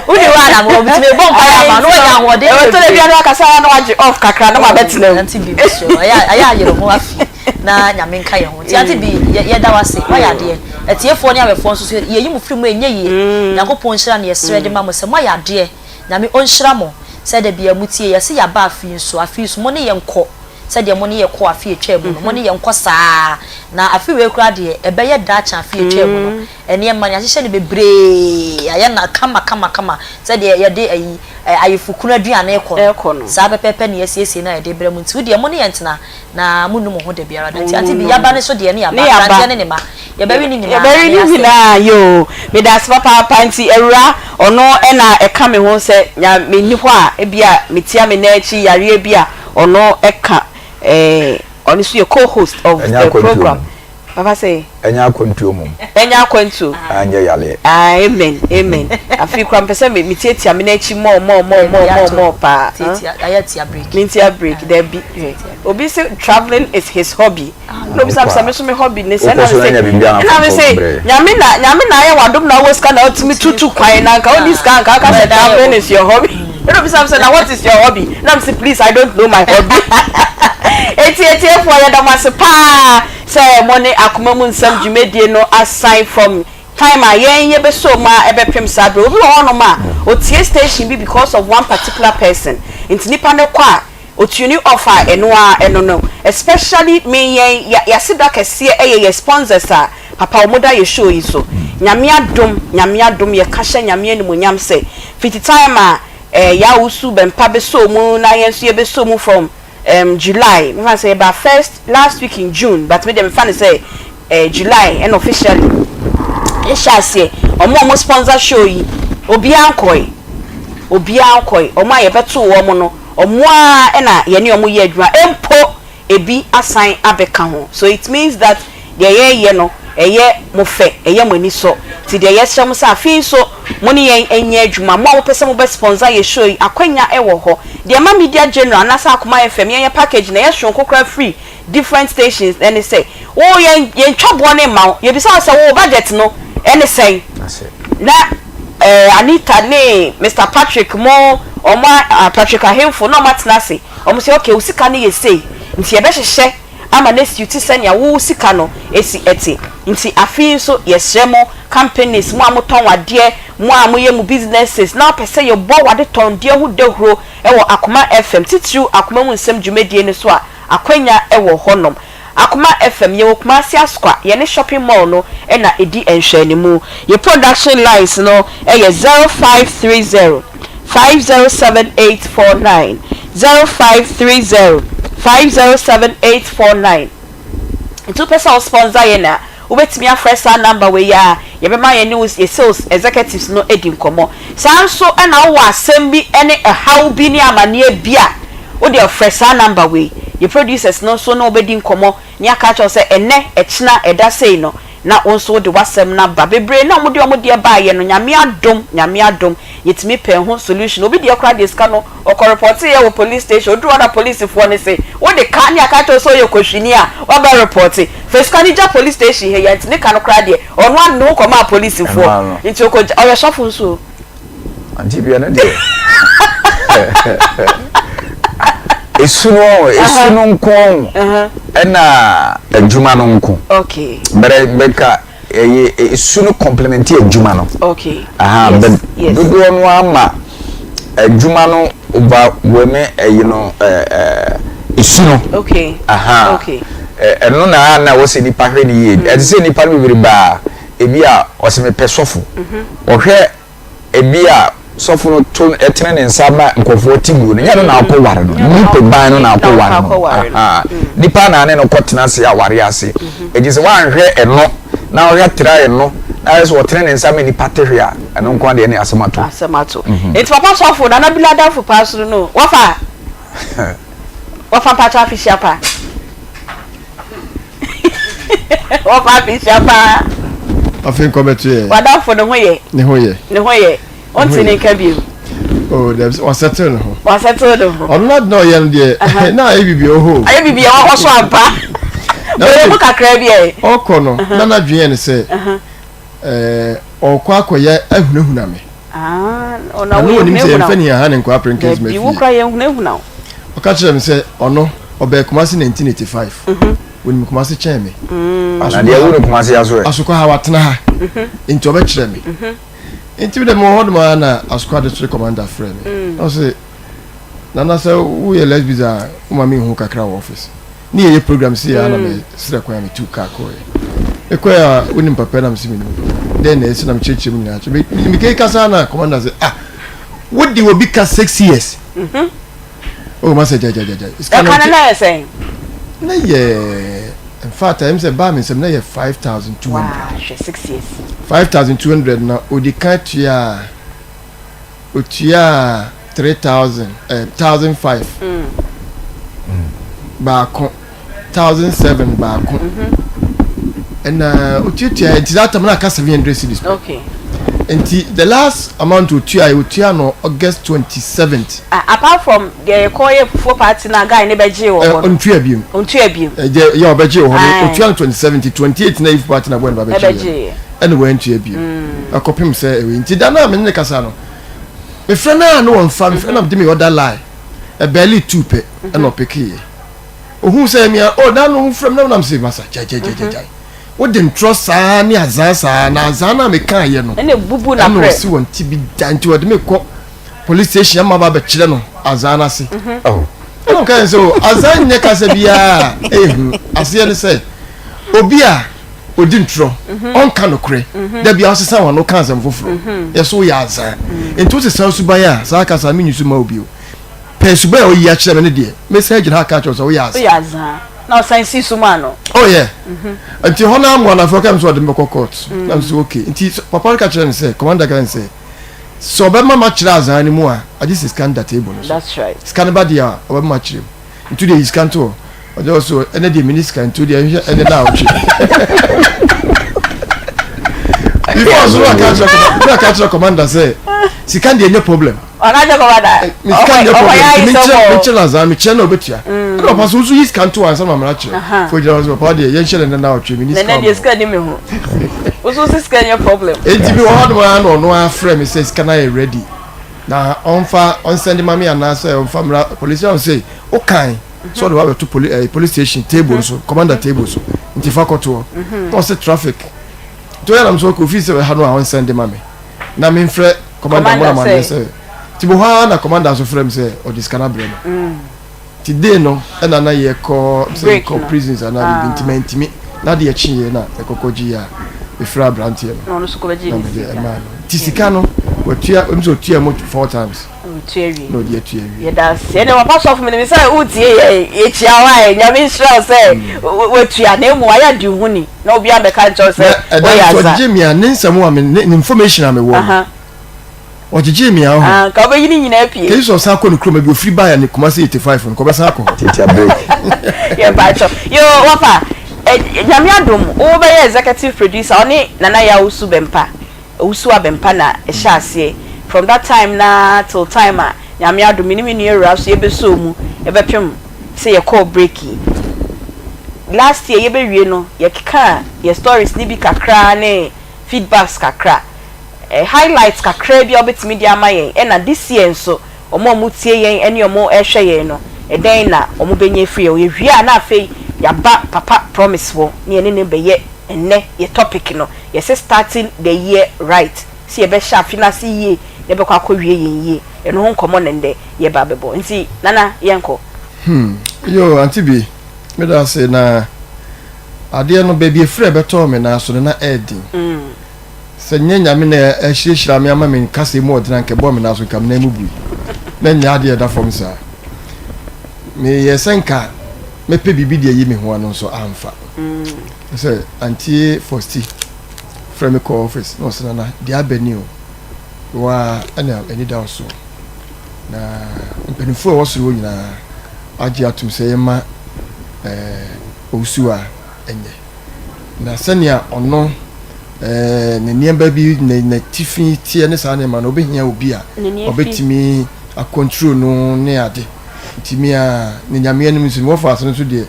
wode hɔ a na mewɔ bitumi bɔ mpaeɛ ama na wanya ahoɔden Ɛwɔ tɔ dabi a na wakasa na wagye off kakra na wabɛtena mu. Ante bi mesrɛ wo ɛyɛ a ɛyɛ a yere ho afi na Nyame nka yɛn ho nti ante bi yɛda wo ase woayɛ adeɛ atiefoɔ ne awɛfoɔ nso so yɛyi mo firi mu ɛnyɛ yie Nyankopɔn nhyira na yɛsrɛ de ma mo sɛ moayɛ adeɛ Nyame ɔnhyira mo sɛ da biara motie yɛse yɛaba afe yi nso afe yi nso mo ne yɛn nkɔ Sɛdeɛ mo ne yɛ kɔɔ afe a ɛtwaa mu no, mo ne yɛ nkɔ saa ara. Na afe wei koraa deɛ, ɛbɛyɛ daakye afe a ɛtwaa mu no. Nneɛma no, yɛahyehyɛ no bebree, yɛayɛ no kama kama kama sɛdeɛ yɛde ayi, ayefokunu aduane rekɔ no. Saa pɛpɛɛpɛ na yɛasiesie no a yɛde rebrɛ mo. Nti wo deɛ, mo ne yɛn ntena, na monnu mo ho da biara da. Nti Auntie Bee, yɛaba no so deɛ, ne yɛaba, aberanteɛ ne ne mma, yɛbɛwe ne nyinaa, na Yɛbɛwe ne yɛasɛe. nyinaa, yoo. Meda ase papaapa. Nti Awuraa, ɔno na ɛka me ho sɛ, nya, menni hɔ a, ebia metia me nan akyi, yareɛ bi a, Ɔno ɛka eh ɔno nso yɛ co-host of Ɛnyɛ the akwantuo program. mom. Papa sɛ. Ɛnyɛ akwantuo mom. Ɛnyɛ akwantuo. Anyɛ yareɛ. Ah amen amen. Afei koraa mepɛ sɛ me tiatia me nan akyi more more more more more more paa. Tiatia ayɛ tia break. Me ntia break dabi hwɛ obi se travelling is his hobby. Na obi sɛ me so me hobby ne sɛ ɛna me se ɛna me se nyame na nyame na ayɛ wadom na wowɔ sika na wotumi tutu kwan na nka wonni sika nka woka sɛ travelling is your hobby. Ɛna obi sɛ na what is your hobby? Na me se please I don't know my hobby. Eti etiefoɔ yɛda mo ase paa sɛ mo ne akoma mu nsɛm dwumadie no asan from time a yɛn yɛbɛsɔ mu a ɛbɛpem saa berɛ. Obi wɔ hɔnom a otie station bi because of one particular person nti nipa no kɔ a Otuni off a ɛno ara ɛno no especially me yɛn yaseda kɛseɛ ɛyɛ yɛ sponsors a papa ɔmo da yɛ show yi so Nyame adom Nyame adom yɛ ka hyɛ Nyame animuonyam sɛ fiti time a eh Yaa Owusu Bɛmpa bɛsɔɔ mu na yɛn nso yɛbɛsɔɔ mu from ehm July mefa no sɛ yɛbaa first last week in June but me deɛ mefa no sɛ. Eh July ɛna officially yɛhyɛ aseɛ. Ɔmo a ɔmo sponsor show yi obiara nkɔe. Obiara nkɔe. Ɔmo a yɛbɛtoo wɔn no ɔmo ara ɛna yɛne ɔmo yɛ adwuma mpo ebi asan abɛka ho. So it means that deɛ yɛreyɛ no ɛyɛ mo fɛ, ɛyɛ mo ani sɔ. Nti deɛ yɛsrɛ mo sɛ afei nso mo ne yɛn nyɛ adwuma. Mo a mopɛ sɛ mobɛ sponsor yɛ show yi akwanya ɛwɔ hɔ. Deɛ ɛma Media General anaasɛ Akoma FM yɛnyɛ package no ɛyɛ soronko koraa firi different stations ɛne sɛ wo yɛn yɛntwa boɔ no mma wo, yɛbisa wo sɛ wo budget no ɛne sɛn? Na eh, Anita ne Mister Patrick mo ɔmo a Patrick Ahemfo na ɔmo atena ase ɔmo sɛ okay wo sika no yɛ sei nti yɛbɛhyehyɛ ama no asiw te sɛnea wo sika no si ɛte nti afe yi nso yɛsrɛ mo companies mo a motɔn adeɛ mo a moyɛ mo businesses na wopɛ sɛ yɛbɔ w'adetɔndeɛ ho dawuro wɔ Akoma FM titiriw Akoma mu nsɛm dwumadie no so a Akwanya wɔ hɔnom. Akoma FM, yɛwɔ Kumasi Asokwa, yɛne shopping mall no na ɛdi nhwɛanimu. Yɛ production lines no yɛ 0530 507 849, 0530 507 849. Nti wopɛ sɛ wo sponsor yɛn a, wobɛtumi afrɛ saa number wei yi ara, yɛbɛma yɛne wo yɛ sales executives no adi nkɔmmɔ. Saa nso na wowɔ asɛm bi ne ɛhaw bi ne amaneɛ bi a, wo deɛ frɛ saa number wei. Yɛ producers no nso ne wo bɛdi nkɔmmɔ ne aka akyerɛ wo sɛ ɛnnɛ, ɛkyena, ɛda sei no, na wo nso wode w'asɛm no aba. Bebree no a wɔde wɔn deɛ baeɛ no, Nyame adom, Nyame adom, yɛtumi pɛɛ ho solution. Obi deɛ koraa deɛ sika no, ɔkɔ repɔteeɛ wɔ police station, ɔduru hɔ na polisifoɔ no se, wode ka ne aka akyerɛ wo sɛ woyɛ kɔhwini a, woaba repɔte. Fa sika no gya police station ha yi a, nti ne ka no koraa deɛ, ɔno ara de ne ho kɔmaa polisifoɔ. Nti ɔkɔgya, ɔyɛ sɔfo nso o. Auntie bia no deɛ. Esu no esu no nko ɛna adwuma no nko. Okay. Bɛrɛ bɛka ɛyɛ esu no complement adwuma no. Okay. Aha yes, yes. Dodoɔ no ama adwuma no overwhelm ɛyi no ɛɛ esu no. Okay. Aha. Okay. Ɛno na na wɔsɛ nipa hwɛ ne yie. Ɛte sɛ nipa no bebree baa ebi a ɔsɛ mepɛ sɔfo. Ɔhwɛ ebi a sɔfo no to ɛtene ne nsa ma nkurɔfoɔ ti guo no, nyɛ no na akɔ ware no, nipa ban no na akɔ ware no. Aha. Nipa na ne no kɔ tena ase aware ase. Eti sɛ wanhwɛ ɛno na ɔhwɛ tra ɛno na ayɛ sɛ ɔtene ne nsa ma nipa te hwe a, ɛno nko adeɛ ne asɛm ato. Asɛm ato. Eti papa sɔfo Nana Bila adamfo paa soro no wɔfa wɔfa mpakyɛ afehyia pa. Wɔfa afehyia paa. Afei nkɔbɛto yɛ. W'adamfo ne ho yɛ. Ne ho yɛ. Ne ho yɛ. Wonte ne nka bio. Oh, dɛm sɛ wasɛttle ne ho. Wasɛttle ne ho. Ɔno na na ɔyɛ no deɛ na ayɛ biribi wɔ hɔ. Ayɛ biribi wɔ hɔ so ampa. Bɛyɛ mu kakra bi ɛ. Ɔkɔ no na n'adwene yɛ ne sɛ ɛɛ ɔkɔ akɔyɛ ahunahuna me. Ah, na ne wɔnim sɛ yɛmfa ni aha ne nkɔ aprenkɛns ma fie. Wo kora yɛnhunahuna wo. Ɔka kyerɛ me sɛ ɔno ɔbɛɛ Kumasi 1985. Mhm. Wɔnim Kumasi kyɛn me. Mm. Na deɛ wo ne Kumasi aso ɛ. Asokwa ha watena ha. Mhm. Nti ɔbɛkyerɛ me. Mhm. Nti mi dɛ mewɔ hɔ nom ara na Asokwa district commander frɛ me. Mm. Na ɔse Nana sɛ woyɛ lesbians a woma me hu kakra wɔ office. Ne yɛyɛ program si yɛ ana me srɛ kwan a metu kaa kɔɛ. Mekɔɛ a wonim papa na mese menim papa. Dɛn na ɛsi na mekyerɛkyerɛ mu nyinaa kyerɛ. Mekei kasa na commander sɛ ah wode obi ka six years. Mm-hmm. Oh masa gya gya gya gya. Ɛka no na yɛ sɛn? Na yɛ in fact ɛm sɛ baa me nsɛm na yɛ 5200. Waa hwɛ six years. 5200 na odi kan tua otuaa 3000 eh, 1005 mm. baako 1007 baako ɛna mm-hmm. otuatua nti that time na aka 700 cedis okay. nti the last amount otua otua no August 27th. Ah, apart from deɛ yɛkɔ yɛ fufuo party na guy ne bɛgye wɔ hɔ no ontua biem ontua biem ɛgye yɛ ɔbɛgye wɔ hɔ no otua no 27 28 na if party na bɔ ne ba bɛgye yɛ ɛna wantua biem mm. ɛkɔpem sɛ ɛwei nti da no a me ne kasa no mefrɛ no a ne wɔmfa mefrɛ na mede me order line ɛbɛɛle tu pɛ ɛna ɔpekeeɛ ohun sɛ mia o da no frɛ me na nam sɛ masa gyagyagyagyagyae wode ntorɔ saa ne azaa saa na azaa no a mekaeɛ no ɛna bubu na ɛna ɔsi wɔn ti bi da nti ɔde me kɔ police station ama ba bɛkyerɛ no azaa no ase mhm. oh. ɛna ɔka yɛn sɛ o azaa nyɛ kasa biara ehu aseɛ ne sɛ obi a odi ntorɔ mhm. ɔnka nokorɛ mhm. dabi a ɔsesa wɔn ano ka asɛm foforɔ yɛso woyɛ azaa nti wosesa suban a saa kasa mi nyi so ma obi o pɛɛ suban a oyi akyerɛ me ne deɛ mɛsɛ gyina ha ka kyerɛ sɛ woyɛ azaa. Na ɔsan sii so maa no. Oh yeah. Nti hɔ no ara mmoa no afei ɔka me sɛ ɔde me bɛkɔ court. Na me sɛ okay. Nti papa no ka kyerɛ no sɛ, commander ka kyerɛ no sɛ, sɛ ɔbɛma makyerɛ azaa no mu a, agye sɛ sika no da table no so. That's right. Sika no ba deɛ a, ɔbɛma makyerɛ mu. Nti wodeɛ yi sika nto hɔ. Ɔde ɔso ɛnɛ deɛ meni sika nti wodeɛ nhwɛ ɛnɛ na awotwe. Before ɔso na ɔka kyerɛ na ɔka kyerɛ commander sɛ sika deɛ nyɛ problem. Ɔka kyerɛ commander. Me sika nyɛ problem nti menkyerɛ menkyerɛ na zaa mekyerɛ na obetua. Ɛna papa so nso yi sika nto ansa na mamara kyerɛ. Fo gyina hɔ sɛ papa deɛ yɛnhyɛ no ɛnɛ na awotwe meni sika. Nɛnɛ deɛ sika ni me ho. Woso si sika nyɛ problem. Enti mi wɔ hɔ nom ara na ɔno afrɛ me sɛ sika no ayɛ ready. Na ɔmfa ɔnsɛnde ma me anaasɛ ɔmfa mmra police station sɛ wokan sɛ ɔde wabɛto poli ɛɛ eh, police station table no so mhm. commander table so nti fa kɔtoɔ mhm. na ɔsɛ traffic nti ɔyɛ nam so ɔkɔ ofii sɛ ɛha no a ɔnsɛnde ma me na memfrɛ commander mmɔ na maneɛ sɛ nti bɔ hɔ ara na commander nso frɛ me sɛ ɔde sika no abrɛ me mm. Nti day no ɛna na yɛkɔ sɛ yɛkɔ prisons anaa biribi nti mantumi na adeɛ kyeeɛ na yɛkɔkɔ gyeeɛ a mefrɛ aberanteɛ no na mede ɛmaa no nti sika no watua ɛmu sɛ ɔtua mu four times na ɔde atua awie. Yɛda ase ɛnna papa sɔfo menim sɛ wotie yɛ yɛkyia wo a nyame nhyira wo sɛ watua na mmom ayɛ ade hu ni na obi abɛka nkyɛw sɛ woyɛ asa. Ɔgyegye me a ne nsɛm a me ne information a mewɔ no Ɔgyegyee me ara hɔ. Ah, nka ɔbɛyi ne nyinaa pie. Kei sɛ ɔsan kɔ ne kurom, baabi ofiri baeɛ ne Kumasi 85 no, nka ɔbɛsan akɔ hɔ. Tiatia break. Yɛ mpakyɛw. Yoo wɔfa, eh, Nyame adom, wo bɛyɛ executive producer, ɔne Nana Yaw Owusu Bɛmpa, Owusu Abɛmpa na ɛhyɛ aseɛ. From that time no ara till time a Nyame adom, me ne me nua Awuraa nso yɛbɛsɔɔ mu bɛpem sɛ yɛkɔɔ break yi. Last year yɛbɛwie no, yɛkekaa yɛ stories no bi kakra ne feedbacks kakra. Highlights kakraa bi a wobɛtumi de ama yɛn ɛna this year nso wɔn a wɔtie yɛn ne wɔn rehwɛ yɛn no ɛdɛn na wɔbɛnya afiri yɛn hɔ. Yɛwie a na afei yɛaba Papa Promise hɔ na yɛne no bɛyɛ ɛnnɛ yɛ topic no. Yɛse starting the year right, sɛ yɛbɛhyɛ afe no ase yie na ɛbɛkɔ akɔwie yɛn yie. Ɛno ho nkɔmmɔ na nnɛ yɛreba abɛbɔ. Nti Nana yɛnkɔ. Hmm, yoo Auntie Bee, meda ase na adeɛ no baabi ɛfiri a ɛbɛtɔɔ me nan so no na ɛyɛ den. Sɛ nyɛ Nyame na ahyirahyira me ama me nkasa mu ɔdene a nka ɛbɔɔ me nan so nka me nan mu bui. Na nyɛ adeɛ a ɛda fam saa. Meyɛɛ sɛ nka mɛpɛ biribi de ayi me ho ano nso amfa. Sɛ Auntie Fosti frɛ me kɔɔ office na ɔsɛ Nana deɛ aba ni o. Wo ara ɛna ani da wo so. Na mpanimfoɔ a ɛwɔ soro hɔ nyinaa agye atom sɛ yɛma ɛɛ Owusu a ɛnyɛ. Na sɛnea ɔno ɛɛ ne nneɛma bi ne n'atifi teɛ ne saa nneɛma no, obehia obi a ɔbɛtumi akɔntro no ne ade. Nti me a ne nyame anim nso mewɔ faase no nso deɛ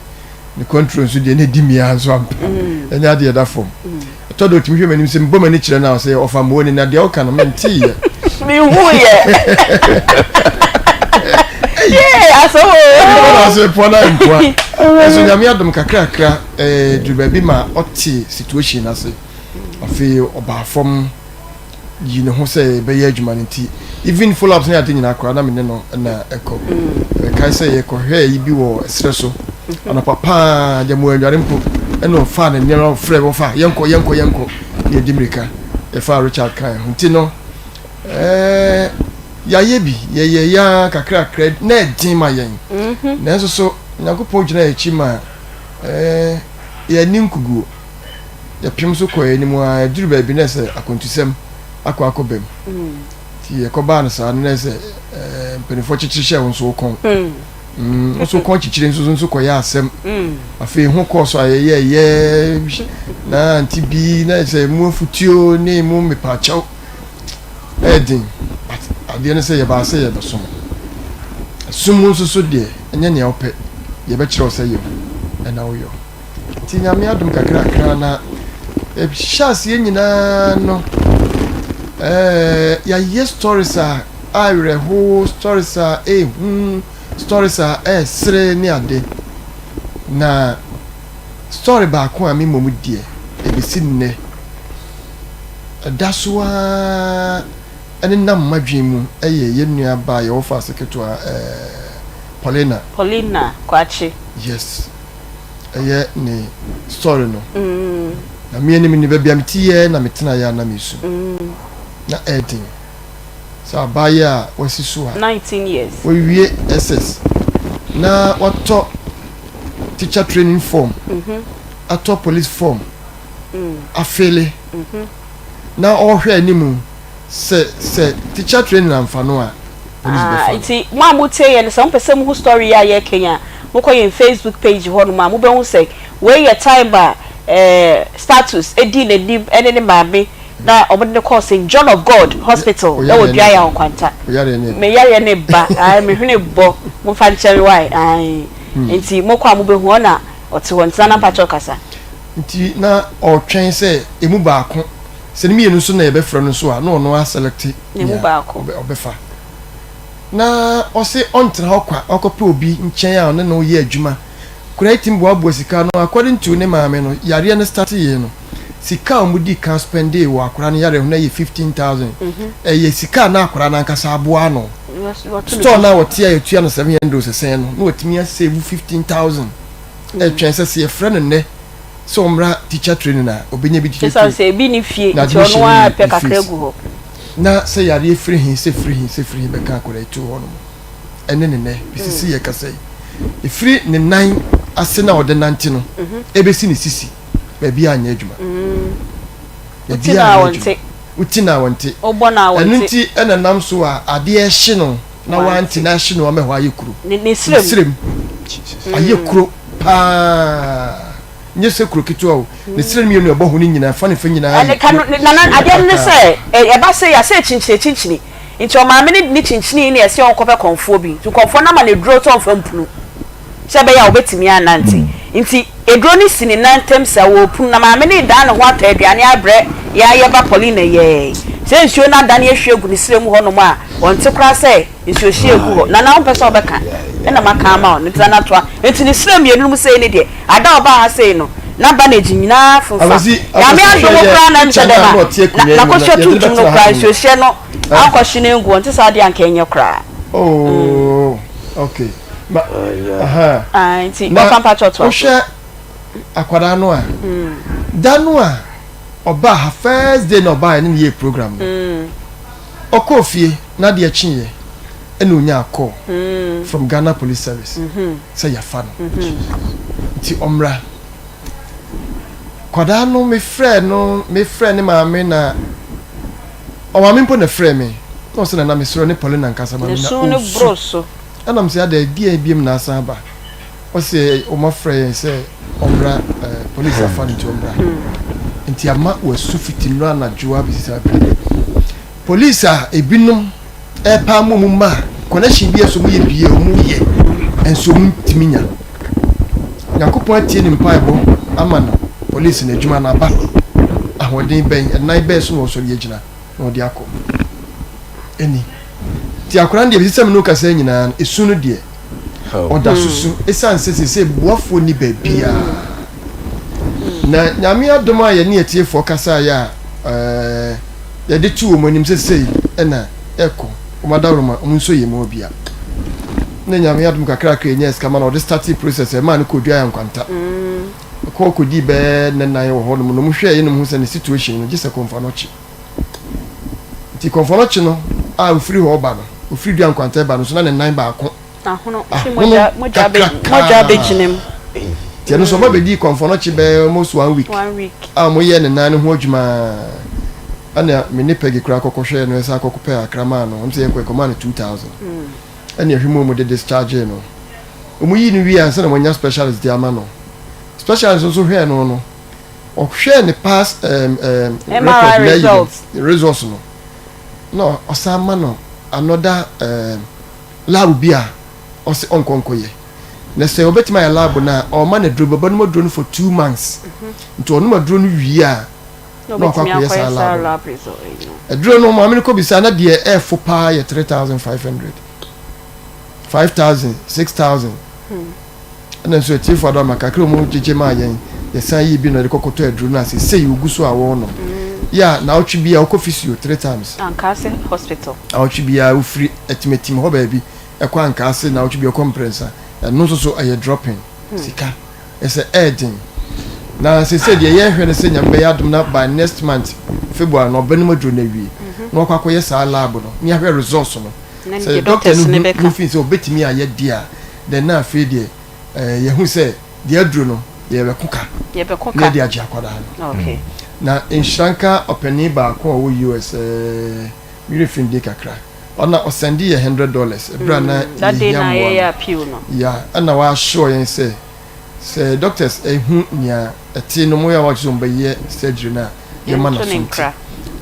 ne kɔntro nso deɛ na ɛdi mmea nso ampa. Mm. Ɛnyɛ adeɛ ɛda fam. Mm. Ɛtɔ da otumi hwɛ m'anim sɛ mebɔ m'ani kyerɛ no a sɛ ɔfa mmoa ni na deɛ ɔka no menteeɛ. Mehuiɛ. Yee asɛm o. Ɛna ase poa na mpoa. Ɛso nyame adom kakrakra ɛɛ duru baabi ma ɔte situation ase. Afei ɔbaa fam yi ne ho sɛ ɛbɛyɛ adwuma no nti even follow ups ne ade nyinaa koraa na me ne no na ɛkɔ. Ɛkae sɛ yɛkɔhwɛɛ yi bi wɔ ɛserɛ so anɔpa paa deɛ mo anware mpo ɛna ɔfaa ne nneɛma frɛ wɔfa yɛnkɔ yɛnkɔ yɛnkɔ ne yɛdi mmirika yɛfaa Richard kan ho nti no ɛɛ Yɛayɛ bi, yɛyɛeɛ ara kakrakra, na ɛden ma yɛn. Nanso so Onyankopɔn gyina yɛn akyi ma yɛanni nkoguo. Yɛpem so kɔɔ yɛn anim ara, ɛduru baabi na ɛsɛ akwantusɛm akɔ akɔba mu. Nti yɛkɔbaa no saa no na ɛsɛ mpanimfoɔ kyekyere hyɛ wo nso wo kɔn. Wo nso kɔn kyekyere nso nso kɔyɛ asɛm. Afei ho kɔɔ so a yɛyɛɛyɛ na nti bi na ɛsɛ mu afutuo ne mu mepaakyɛw. Ɛyɛ den but adeɛ ne sɛ yɛbaa sɛ yɛrebɛsom. Ɛsom mu nso so deɛ ɛnyɛ nea wopɛ, deɛ ɛbɛkyerɛ wo sɛ yɔ ɛna woyɔ. Nti Nyame adom kakrakra na yɛhyɛ aseɛ nyinaa no ɛɛ yɛayɛ stories a awerɛho, stories a ɛɛhu, stories a ɛɛsere ne ade. Na story baako a me mmom deɛ ɛbɛsi nnɛ ɛda so ara nenam m'adwene mu yɛ yɛn nua baa yɛwɔ faase ketewa ɛɛ Paulina. Paulina Kwakye. Yes, ɛyɛ ne story no. Mm. Na me anim ne baabi a mete yɛ na metena yɛ a na mesu. Mm. Na ɛden sɛ abaayewa a wasi so a. 19 years. Wawie SS na watɔ. teacher training form, atɔ police form, afele, na ɔrehwɛ anim sɛ sɛ teacher training amfa no a, police Ah, bɛfa no. nti mo a motie yɛn no, sɛ mopɛ sɛ mohu story yi a yɛreka yi a, mokɔ yɛn Facebook page hɔnom a, mobɛhu sɛ wei yɛ time a eh, Status dii n'anim ne ne maame na wɔde no kɔɔ St. John of God Hospital wɔ Duayaw Nkwanta. Me yareɛ ne ba, ae, me hwene bɔ, momfa nkyɛ me wae, ae. Nti mokɔ a mobɛhu, ɔna ɔte hɔ, nti Nana mpakyɛw kasa. Nti na ɔretwɛn sɛ ɛmu baako, sɛ ne mmienu nso na yɛbɛfrɛ no nso a, na ɔno aselɛkte nea ɔbɛfa. Na ɔse ɔntena hɔ kwa, ɔkɔpɛ obi nkyɛn a ɔne no yɛ adwuma. Koraa tumi boaboa sika ano, according to ne maame no, yareɛ no starteeɛ no, sika a wɔdii kan spendee wɔ akwadaa no yareɛ ho no yɛ 15,000. Ɛyɛ sika a na akwadaa no ankasa aboa ano. Store no a wɔte a yɛtua no 700 sɛsɛn no, na watumi asave 15,000. Ɛtwɛn sɛ sɛ yɛfrɛ no nnɛ sɛ ɔmmra teacher training a, ɔbɛnya bi de Ɛsiane atua sɛ ebi nni fie na nti ɔno admission ara ne pɛ ne kakra fees. gu hɔ. Na sɛ yareɛ firi he, sɛ firi he, sɛ firi he bɛka akwadaa yi too hɔ nom. Ɛne ne nnɛ, bɛsi sɛ yɛkasa yi. Ɛfiri ne nan ase no a ɔde nante no ɛbɛsi ne sisi, baabiara nyɛ adwuma. Wote no Baabiara a nyɛ adwuma. ɔnte. Wote no a ɔnte. Wobɔ no a Ɛno ɔnte. nti na nam so a adeɛ rehye no na wante Wante. na ahye no ama ɛhɔ ayɛ kuro. Ne ne Ne serɛ mu. serɛ mu ayɛ kuro paa. Nyɛ sɛ kuro ketewa o. Ne serɛ no mmienu a ɛbɔ ho no nyinaa, fa ne fa nyinaa Ɛne ayɛ ka kuro no, nana adeɛ no ne kakraka. sɛ ɛ, ɛba sei a, sɛ ɛkyinkyini ɛkyinkyini. Nti ɔmaame no de ne kyinkyinii na ɛsɛ ɔnkɔpɛ kɔmfoɔ bi. Nti kɔmfoɔ no ama no aduro sɛ ɔmfa mpunu sɛ ɛbɛyɛ a ɔbɛtumi anante. Nti aduro no si ne nan ntam saa, ɔrepunu na maame no redan ne ho atɔ aduane abrɛ yɛn a yɛba Paulina yɛɛ. Sɛ nsuo no adane ahwie agu ne serɛ mu hɔnom a, ɔnte koraa sɛ nsuo hye agu hɔ. Nana wompɛ sɛ wobɛka ɛna maka ama wo no nti Nana toa. Nti ne serɛ mmienu no mu sei no deɛ, ada a ɔbaa ha sei no, na bandage nyinaa funfa. Awurade, Nyame Awurade, adom hwɛ yɛ koraa na picture ɛnsɛ no dɛm a a, na ɔte na akonnwa yi mu na n'akosua yɛde no tuntum no bɛtena koraa ha nom. nsuohyɛ no Eh. ankɔhye no angu hɔ nti saa deɛ anka ɛnyɛ koraa. Oh, okay. Ma, aha. Ah, nti Na ɔfa mpakyɛ ɔtoa so. wohwɛ akwadaa no a, da no a ɔbaa ha first day na ɔbaa ne ne yɛ program no, ɔkɔɔ fie na adeɛ kyeeɛ ɛna onyaa call from Ghana Police Service sɛ yɛafa no nti ɔmmra. Kwadaa no mefrɛɛ no, mefrɛɛ ne maame na ɔmaame mpo na ɛfrɛɛ me na ɔsɛ nana mesrɛ ne Paulina nkasa ma me na ɔsu. Ɛna mesɛ adɛn deɛn biom na asan aba? Ɔsɛ wɔafrɛ yɛn sɛ ɔmmra eh, police afa no nti ɔmmra. Nti ama wasu fiti nnora anadwo abɛsi saa bere yi. Police a ebinom ɛrepa ama wɔn mma a connection bi a ɛsɛ wɔn yɛ bie wɔn yɛ nso wɔn ntumi nya. Nyankopɔn atie ne mpaebɔ ama no police no adwuma no aba. Ahoɔden bɛn ɛnan bɛn so na ɔsɔre agyina na ɔde akɔ. Ɛni. Ti akwadaa no deɛ bɛsi sɛ me ne wo kasa nyinaa no esu no deɛ ɔda so su ɛsiane sɛ seesei boafoɔ nni baabiara. Na Nyame adom a yɛne atiefoɔ kasaeɛ a ɛɛ yɛde to wɔn anim sɛ sei ɛna ɛkɔ wɔn adaworoma wɔn nso yɛ mu obia. Na Nyame adom kakrakra yɛnyaa sika ma na ɔde startee process ɛmaa no kɔɔ Duaya Nkwanta. Ɔkɔɔ kɔdii bɛɛ nna nan wɔ hɔnom na wɔn hwɛɛ yɛ na wɔn hu sɛ ne situation no gye sɛ Kɔmfoanɔkye. Nti Kɔmfoanɔkye no a ofiri hɔ ba no, ofiri Dua Nkwanta ba no nso na ne nan baako Ahono, ahono mogya, mogya bɛ, kakraka. mogya bɛgyina mu. Nti ɛno nso ɔba bɛdii Kɔmfoanɔkye bɛyɛ almost one week One week. a wɔyɛɛ ne nan no ho adwuma ɛna me ne Peggy koraa kɔkɔhwɛɛ no ɛsan kɔkɔpɛɛ akra maa no, wɔn sɛ yɛnkɔ yɛkɔmaa no 2000 ɛna ɛhwɛ mu wɔn de dischargee no. Wɔn yii no wie ansa na wɔanya specialist de ama no. Specialist nso hwɛɛ no no, ɔhwɛɛ ne past MRI record na ayi results. no results no na ɔsan ma no another lab bi a ɔsɛ ɔnkɔ nkɔyɛ na sɛ ɔbɛtumi ayɛ lab no a ɔma no aduro bɛbɔ nom aduro no for 2 months nti ɔnom aduro no wie a Na na ɔkɔ obetumi akɔyɛ akɔyɛ saa saa lab no. lab result yi no. Aduro no maame no kɔ bisa na deɛ ɛɛfo paa yɛ 3500, 5000, 6000 ɛna nso atiefo adɔ ama kakra mu gyegye maa yɛn yɛsan yi bi na ɔde kɔkɔtɔ aduro no ase sei ogu so a wɔrenom yɛ a naawɔtwe bi a wokɔ physio three times. Ankaase hospital. Naawɔtwe biara wofiri atimatim hɔ baabi ɛkɔ Ankaase naawɔtwe bi ɛkɔ mprɛnsa ɛno nso so ɛyɛ dropping sika ɛsɛ ɛɛden na sese deɛ yɛhwɛ no sɛ Nyame bɛyɛ adom na by next month February na ɔbɛnom aduro no awie na wakɔ akɔyɛ saa lab no ne ahwɛ results no Na sɛ deɛ doctor doctors no no hu bɛka. no fi sɛ ɔbɛtumi ayɛ deɛ a then na afei deɛ yɛhu sɛ. Deɛ aduru no, yɛrebɛko ka Yɛbɛko na ka. yɛde agye akwadaa no. Okay. Na nhyira nka ɔpanin baako a ɔwɔ US, eh, me werɛ fi ne din kakra. Ɔna ɔsɛnde yɛ $100 ɛberɛ a na Mm, that day yɛhia na mmoa yɛyɛ no. appeal no. Yeah, ɛna wa assure yɛn sɛ, sɛ doctors ɛhu nea ɛte no, wɔyɛ a wɔakyerɛ sɛ wɔbɛyɛ surgery no a, yɛma Yɛnto ne n'aso nte. nkra.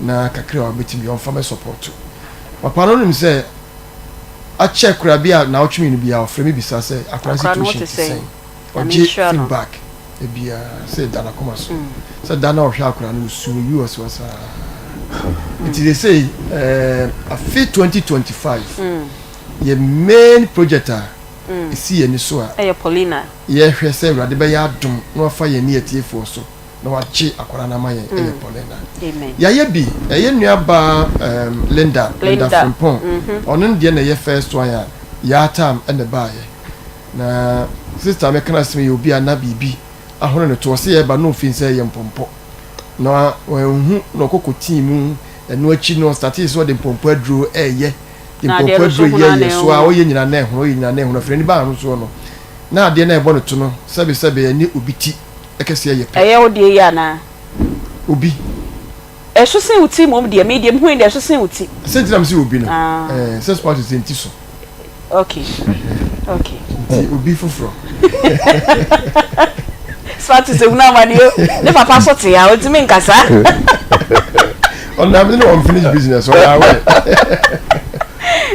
Na kakra a ɔbɛtumi, ɔmfa mɛ support. Papa no nim sɛ akyɛ koraa bi a naawɔtwe mienu biara ɔfrɛ me bisa sɛ akwadaa Akwadaa no ho situation te te sɛn? sɛn. Nyame Ɔgye nhyira no. feedback biara sɛ ɛda n'akoma so. Sɛ da no a ɔhwɛ akwadaa no ɔsu oyi ɔsewa saa. Nti seesei ɛɛ afe 2025 yɛ main project a ɛsi yɛn ani so a Ɛyɛ Paulina. yɛhwɛ sɛ Awurade bɛyɛ adom na wafa yɛn ne atiefoɔ so na wagye akwadaa no ama yɛn ɛyɛ Paulina. Amen. Yɛayɛ bi, ɛyɛ nua baa um, Linda, Linda Linda. Frimpong. Ɔno no deɛ na ɛyɛ first one a yɛatam ɛna ɛbaayɛ. Na sister meka no asɛm yɛ obi a na biribi ahono ne to, ɔse yɛba na ofin sɛ ɛyɛ mpɔmpɔ. Na wanhu na ɔkɔ kɔtii mu, ɛno akyi no ɔstartee sɛ ɔde mpɔmpɔ aduro ɛɛyɛ, de Na adeɛ mpɔmpɔ no so aduro hono a na yɛyɛ so a ɛhono. ɔyɛ nyina na ɛhono, ɔyɛ nyina na ɛhono, afei n'ani baa ho soɔ no na adeɛ no a ɛbɔ ne to no sɛbesɛbe ɛne obi ti kɛseɛ yɛ pɛ. Ɛyɛ wo deɛ yi anaa? Obi. Ɛso sen wo ti mmom deɛ, me deɛ mehui deɛ ɛso sen wo ti. Sɛ nti na mese obi no, Ah. eh, sɛ spouse sɛ nti so. Okay, okay. Nti obi foforɔ. Spouse sɛ hunu amane o, ne papa so te a, ɔntumi nkasa. Ɔnam ne unfinished business, ɔyɛ aware.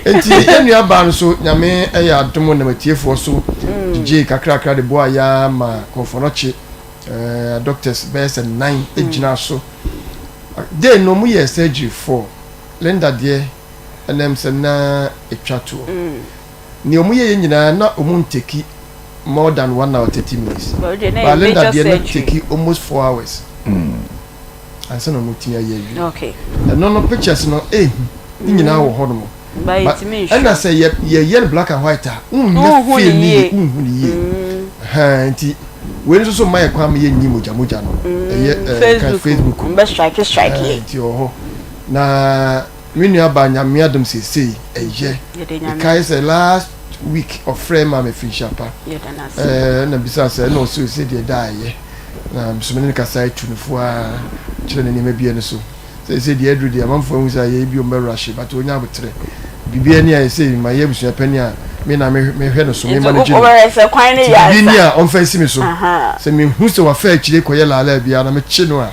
Nti yɛn nua baa no so, Nyame ɛyɛ adom nam atiefoɔ so, gyegyee kakrakra de boa yɛa ma kɔmfɔnɔkye. Eh, doctors bɛyɛ sɛ nan gyina so. Day no ɔmo yɛɛ surgery for Linda deɛ ɛnam sɛ na etwa toɔ. Nea ɔmo yɛyɛ nyinaa na ɔmo nteki more than 1 hour 30 minutes. But deɛ na But ɛyɛ Linda major deɛ na surgery. teki almost 4 hours ansa na ɔmo tumi ayɛ awie. Okay. Ɛno no pictures no ehu ne nyinaa wɔ hɔ nom. Ba Ba yɛntumi ɛna nhwɛ. sɛ yɛ yɛyɛ no black and white a wonnya Wonhu feel ne ne yie yie. wonhu ne yie. Ɛhɛn nti wei nso so mma yɛ kwan ma yɛnyi mogya mogya no ɛyɛ ɛɛ kan Facebook. Facebook. Mbɛ strike strike Ɛhɛn yɛ. nti wɔ hɔ na me nua baa Nyame adom seesei ɛyɛ. Yɛda Nyame Mekae ase. sɛ last week ɔfrɛ maa me finhyia pa. Yɛda no ase. Ɛɛ ɛna bisaa sɛ ɛna ɔse ose deɛ da a ɛyɛ na nso me ne no kasae tu no fo ara kyerɛ no nneɛma bi ɛno so. Seesei deɛ aduru deɛ amanfoɔ ahu sɛ ayɛ bi ɔmo bɛ rush but ɔnya aboterɛ biribiara ni a ɛsei mayɛ abusua panin a me na mehwɛ no so me Nti manage no wobɛhwɛ sɛ kwan no nti yɛ biribi ni ansa. a ɔmfa nsi me so Ahaa. sɛ mehu sɛ wafa akyire kɔyɛ laalaa biara na mekye no a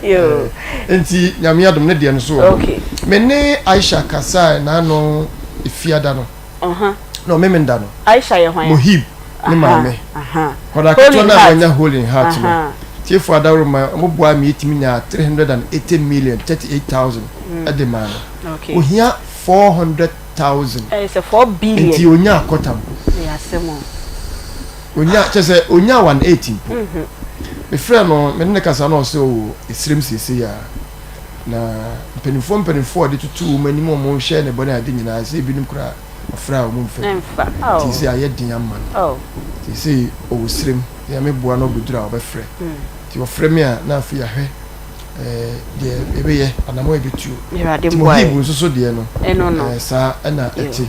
Yoo. nti Nyame adom ne deɛ no so wɔ hɔ Okay. me ne Aisha kasae n'ano Efiada no Aha. no Memenda no Aisha yɛ hwan a? Mohib ne Aha, maame aha. Akwadaa Hole ketewa in no a heart. wanya hole in heart no Aha. Tiefo adaworoma, wɔboaa me yetumi nyaa 380 million 38,000 de maa no. Okay. Ohia 400,000. Ɛyɛ sɛ 4 billion. Nti onyaa kɔta mpo. Ɛyɛ asɛm o. Onyaa, kyerɛ sɛ onyaa 180 mpo. Mefrɛɛ no, me ne no kasa na ɔse ɔwɔ esirem seesei ara. Na mpanimfoɔ mpanimfoɔ a ɔde tutu wɔn anim a wɔhyɛ ne bɔne ade nyinaa, sɛ ebinom koraa ɔfrɛ a wɔn mfa bi. Ɛmfa. Nti seesei ayɛ den ama no. Oh. Seesei ɔwɔ sirem. Nyame boa na ɔbɛduru a ɔbɛfrɛ. Nti ɔfrɛ me a na afei yɛahwɛ deɛ yɛbɛyɛ, anamɔn a yɛbɛtuo. Awurade Nti mmoa Mohib yɛn. nso so deɛ no, Ɛno no. eh, saa ɛna Yo. ɛte.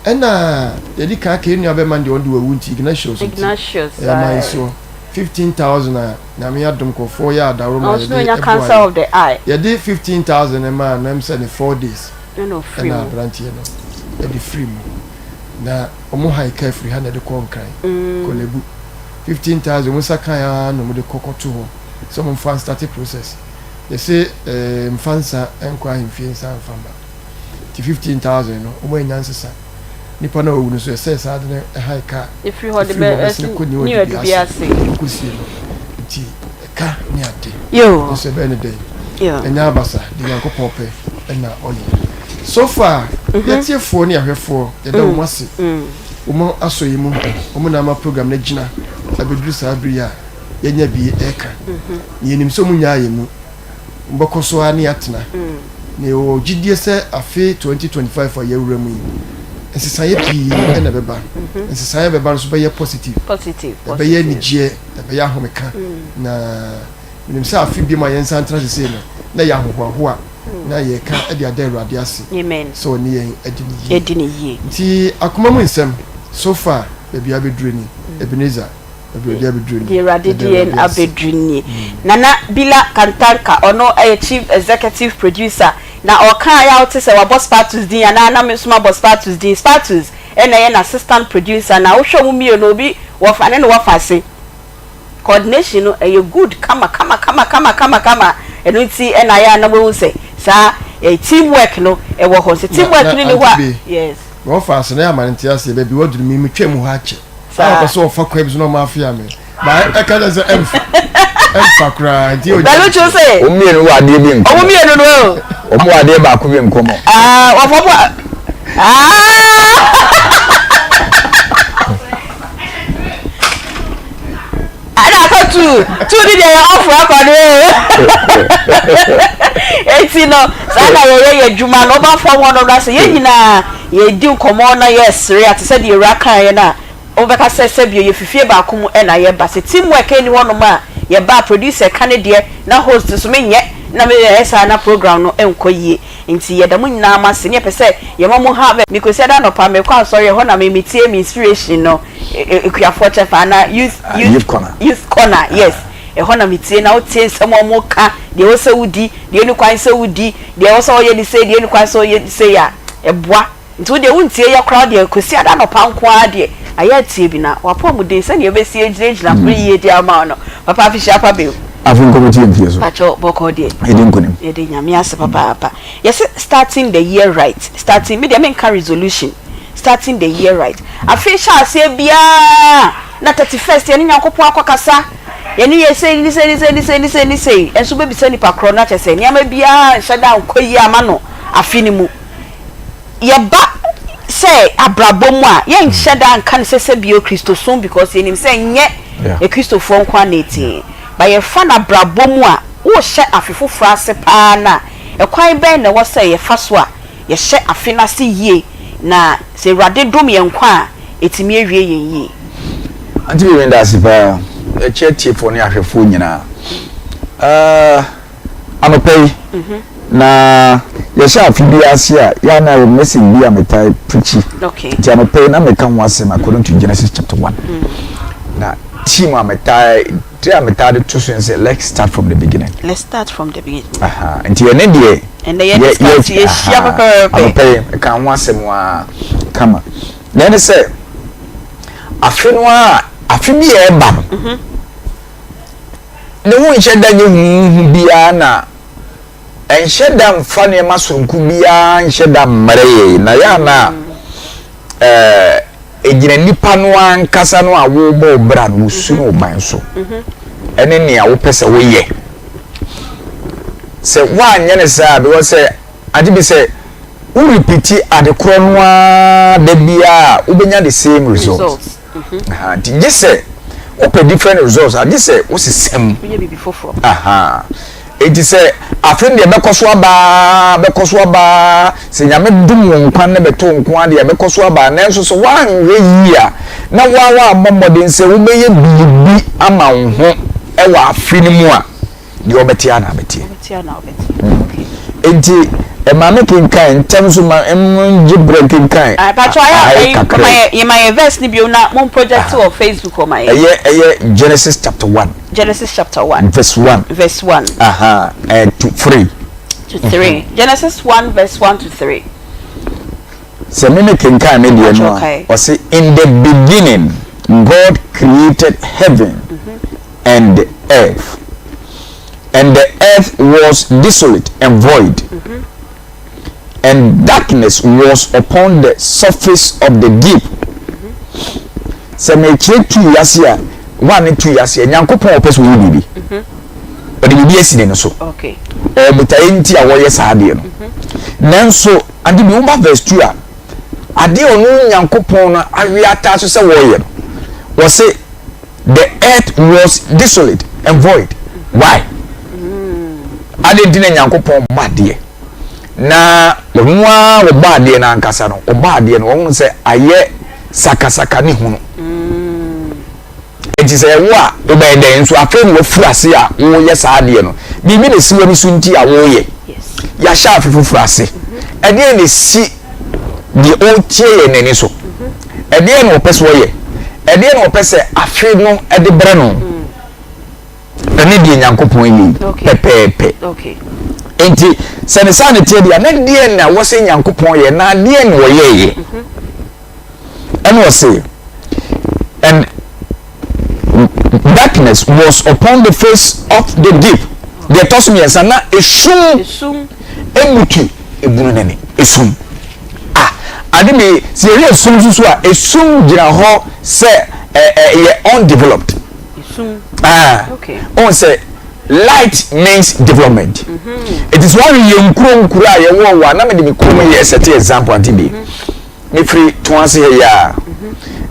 Ɛna yɛdi kan aka yɛn nua bɛma no deɛ ɔno de wawu nti, Ignatius nti, Ignatius, ɛyɛ aman aye. soɔ. 15,000 a Nyame adom nkurɔfoɔ yɛ adaworo ma Ɔno nso na yɛde ɔnya ɛboa cancer yɛn. of the eye. Yɛde 15,000 no maa no, ɛm sɛ ne 4 days Ɛna ɔfiri ɛna mu. aberanteɛ no ɛde firi mu. Na ɔmo han kaa firi ha na ɛde kɔɔ Nkran, Korle-Bu. 15,000 ɔmo nsa kae ara na ɔmo de kɔ kɔto hɔ sɛ ɔmo nfa nstate process. Yɛse eh, mfa nsa nkɔ ahemfie nsa mfa mma. Nti 15,000 no ɔmo annya nsesa. Nipa no a wawu no nso yɛsɛɛ saa ade no han kaa Efiri hɔ de efiri bɛ hɔ bɛsene ɛsi kɔ New New Adubiase Adubiase. kɔsie no. Nti ɛka ne ade Yoo. nso ɛbɛyɛ ne dɛn? Yoo. Ɛnyɛ abasa, deɛ Nyankopɔn pɛ na ɔyɛ. So far, yɛtiefoɔ ne ahwɛfoɔ yɛda wɔn ase. Wɔn asɔ yɛn mu, wɔn na ama program no agyina abɛduru saa bere yi a yɛanya bi reka. Na yɛnim sɛ wɔn nnyaa yɛn mu, wɔbɛkɔ so ara ne yɛatena. Na yɛwɔ gyidie sɛ afe 2025 a yɛawura mu yi, nsesaeɛ pii na ɛbɛba. Nsesaeɛ a ɛbɛba no nso bɛyɛ positive, ɛbɛyɛ anigyeɛ, ɛbɛyɛ ahomeka. Na menim sɛ afe biom a yɛnsan ntena sesei no, na ɛyɛ ahohoahoa na yɛreka de ada Awurade ase sɛ ɔne yɛn adi no yie. Nti akoma mu nsɛm, so far baabi a abɛduru ni. Ebenezer, baabi a ɔde abɛduru nie. Deɛ Awurade de yɛn abɛduru nie. Nana Bila Kantanka, ɔno yɛ Chief Executive Producer, na ɔka a yɛ a wote sɛ wabɔ Spartus din anaa na me nso mabɔ Spartus din. Spartus na ɛyɛ n'assistant producer, na wohwɛ wɔn mmienu obi wɔfa ne na wɔfa ase. Coordination no ɛyɛ good kama kama kama kama kama kama, ɛno nti na ayɛ a na moahu sɛ saa team work no ɛwɔ hɔ. Sɛ team work no nni hɔ a, yes. Na wɔfa ase na yɛ ama no nte aseɛ baabi waduru me metwa mu hɔ akyɛ a ɔpɛ sɛ ɔfa kwan bi so na ɔma afea me ba ɛka kyɛ sɛ ɛmfa ɛmfa koraa nti ɔgya Bɛlukyu se Wɔn mmienu wɔ adeɛ bi nkɔmɔ. Wɔn mmienu no o. Wɔn wɔ adeɛ baako bi nkɔmɔ. Ah, wɔfɔ mo ah. Ɛna akɔ tu tu ni deɛ yɛ ɔfo akɔ no eti no saa na yɛyɛ yɛ adwuma no ɔba fam hɔ no na sɛ yɛn nyinaa yɛdi nkɔmɔ na yɛsere a te sɛ deɛ ewura kan yɛ no a wɔbɛka sɛ sɛbio yɛ fifie baako mu ɛna yɛba sɛ team work ɛni hɔ nom a yɛba producer ka ne deɛ na host nso menyɛ na meyɛ saa na program no ɛnkɔ yie nti yɛda mo nyinaa mo ase ne yɛpɛ sɛ yɛma mo have me Kwasiada anɔpa mekɔ asɔre ɛhɔ na me metie me inspiration no Akuafoɔ kyɛfa anaa youth youth youth corner youth corner yes ɛhɔ na metie na wotie nsɛm a wɔka deɛ ɛwɔ sɛ wodi deɛ ɛni kwan sɛ wodi deɛ ɛwɔ sɛ ɔyɛ ne sei deɛ ɛni kwan sɛ ɔyɛ ne sei a ɛboa nti wo deɛ wontie yɛ koraa deɛ Kwasiada anɔpa nko ara deɛ ayɛ atie bi na wapɔmuden sɛdeɛ ɛbɛsi agyinagyina ho yie de ama wo no papa afehyia pa bio. Afe nkɔmɛti yɛ mfie so. Pakyɛw bɔkɔɔ deɛ. Yɛdi nkunim. Yɛde Nyame ase papaapa. Yɛse starting the year right starting me deɛ menka resolution starting the year right afe hyɛ aseɛ biaa na 31st yɛne Nyankopɔn akɔ kasa yɛne yɛ sei ne sei ne sei ne sei ne sei ne sei ɛnso wobɛbisa nipa korɔ no akyɛ sɛ nneɛma biaa nhyɛ da nkɔ yie ama no afe no mu yɛba sɛ abrabɔ mu a yɛnhyɛ da nka no sɛ sɛ bio Kristosom because yɛnim sɛ nyɛ Akristofoɔ nko ara na ɛtie but yɛfa no abrabɔ mu a worehyɛ afe foforɔ ase paa no a ɛkwan bɛn na ɛwɔ sɛ yɛfa so a yɛhyɛ afe no ase yie na sɛ Awurade dom yɛn nkwa a, ɛtumi awie yɛn yie. Auntie Vivian meda ase paa. Yɛkyɛ atiefoɔ ne ahwɛfoɔ nyinaa. Uh, anɔpa yi, mhm. na yɛhyɛ afe bi ase a, yɛ a na yɛ message bi a metae preachi. Okay. Nti anɔpa yi na meka ho asɛm according to Genesis chapter 1. Mm. Na team a metae Tiri a metaa de to so ne sɛ let's start from the beginning. Let's start from the beginning. Aha, nti ɛne deɛ. Ɛnɛ yɛ discuss yɛ hyia pɛpɛɛpɛ. Anɔpɛ yi ɛka ho asɛm a kama. Na ɛne sɛ afe no a afe bi a ɛba no. Mhm. Ne ho nhyɛ da nyɛ huhu biara na ɛnhyɛ da mfa nneɛma soronko biara nhyɛ da mmerɛ yɛ na yɛ ana ɛɛ. Egyina nipa no ankasa no a worebɔ wo bra no, wo su ne wo ban so, ɛne nea wopɛ sɛ woyɛ. Sɛ woanyɛ no saa a, because sɛ ade bi sɛ wo repeat ade korɔ no ara da biara a, wobɛnya the same result. Nti gye sɛ wopɛ different results a, gye sɛ wosesa mu. Woyɛ biribi foforɔ. Enti sɛ afe no deɛ ɛbɛkɔ so aba ara, bɛkɔ so aba ara, sɛ Nyame dom wo nkwa na bɛto wo nko ara deɛ ɛbɛkɔ so aba ara, nanso sɛ woanhwɛ yie a, na wo ara woammɔ mmɔden sɛ wobɛyɛ biribi ama wo ho wɔ afe no mu a, deɛ wobɛte ara na abɛteɛ. Enti ɛma me kenkan ntɛm so ma ngye berɛ nkenkan aha yi kakra yi. Ma yɛ verse no bio na mo project wɔ Facebook hɔ ma yɛn. Ɛyɛ ɛyɛ Genesis chapter 1. Genesis chapter 1. Verse 1. Verse 1. Aha, uh, to 3. To 3. Mm-hmm. Genesis 1 verse 1 to 3. Sɛ me me kenkan me deɛ no a, ɔse in the beginning God created heaven mm -hmm. and the earth. And the earth was desolate and void. Mm -hmm. And darkness was upon the surface of the deep. Sɛ mekyerɛ tu wiase a, one ne tu wiase a, Nyankopɔn ɔpɛ sɛ ɔyɛ biribi. Mhm. Ɔde biribi asi n'ani so. Ɔwɔ botaeɛ nti a wɔyɛ saa adeɛ no. Mhm. Nanso, ade bi woba verse 2 a, adeɛ ɔno Nyankopɔn no awe ataa so sɛ wɔyɛ no, wɔse the earth was desolate and void. Why? Ade nti na Nyankopɔn bɔ adeɛ na ɔno ara ɔbɔ adeɛ no ankasa no ɔbɔ adeɛ no ɔhunu sɛ ayɛ sakasaka ne hunu nti sɛ ɛwo a wobɛyɛ dɛn nso afei na wafiri ase a woyɛ saa adeɛ no biribi na esi w'ani so nti a woyɛ yɛahyɛ afe foforɔ ase ɛdeɛ na esi deɛ ɔretie yɛn n'ani so ɛdeɛ na ɔpɛ so ɔyɛ. Ɛdeɛ na ɔpɛ sɛ afe no de brɛ no. Ɛne deɛ Nyankopɔn yɛ yi pɛpɛɛpɛ. Enti sɛ ne saa ne teɛ deɛ na deɛ na wɔ sɛ Nyankopɔn yɛ na deɛ na ɔyɛɛyɛ. Ɛna ɔse and darkness was upon the face of the deep. Deɛ ɛtɔ so mmiɛnsa na esum ebutu ebunu n'ani esum. Ah ade mi sɛ yɛhwɛ esum nso so a esum gyina hɔ sɛ ɛ ɛ yɛ undeveloped. Esum. Ah okay. Ɔn sɛ light means development. Eti so ahwɛ yɛn nkuro nkuro a yɛwɔ wɔ a na mede me kurom yɛ sɛte example ante bi. Mefiri Toase ha yi ara.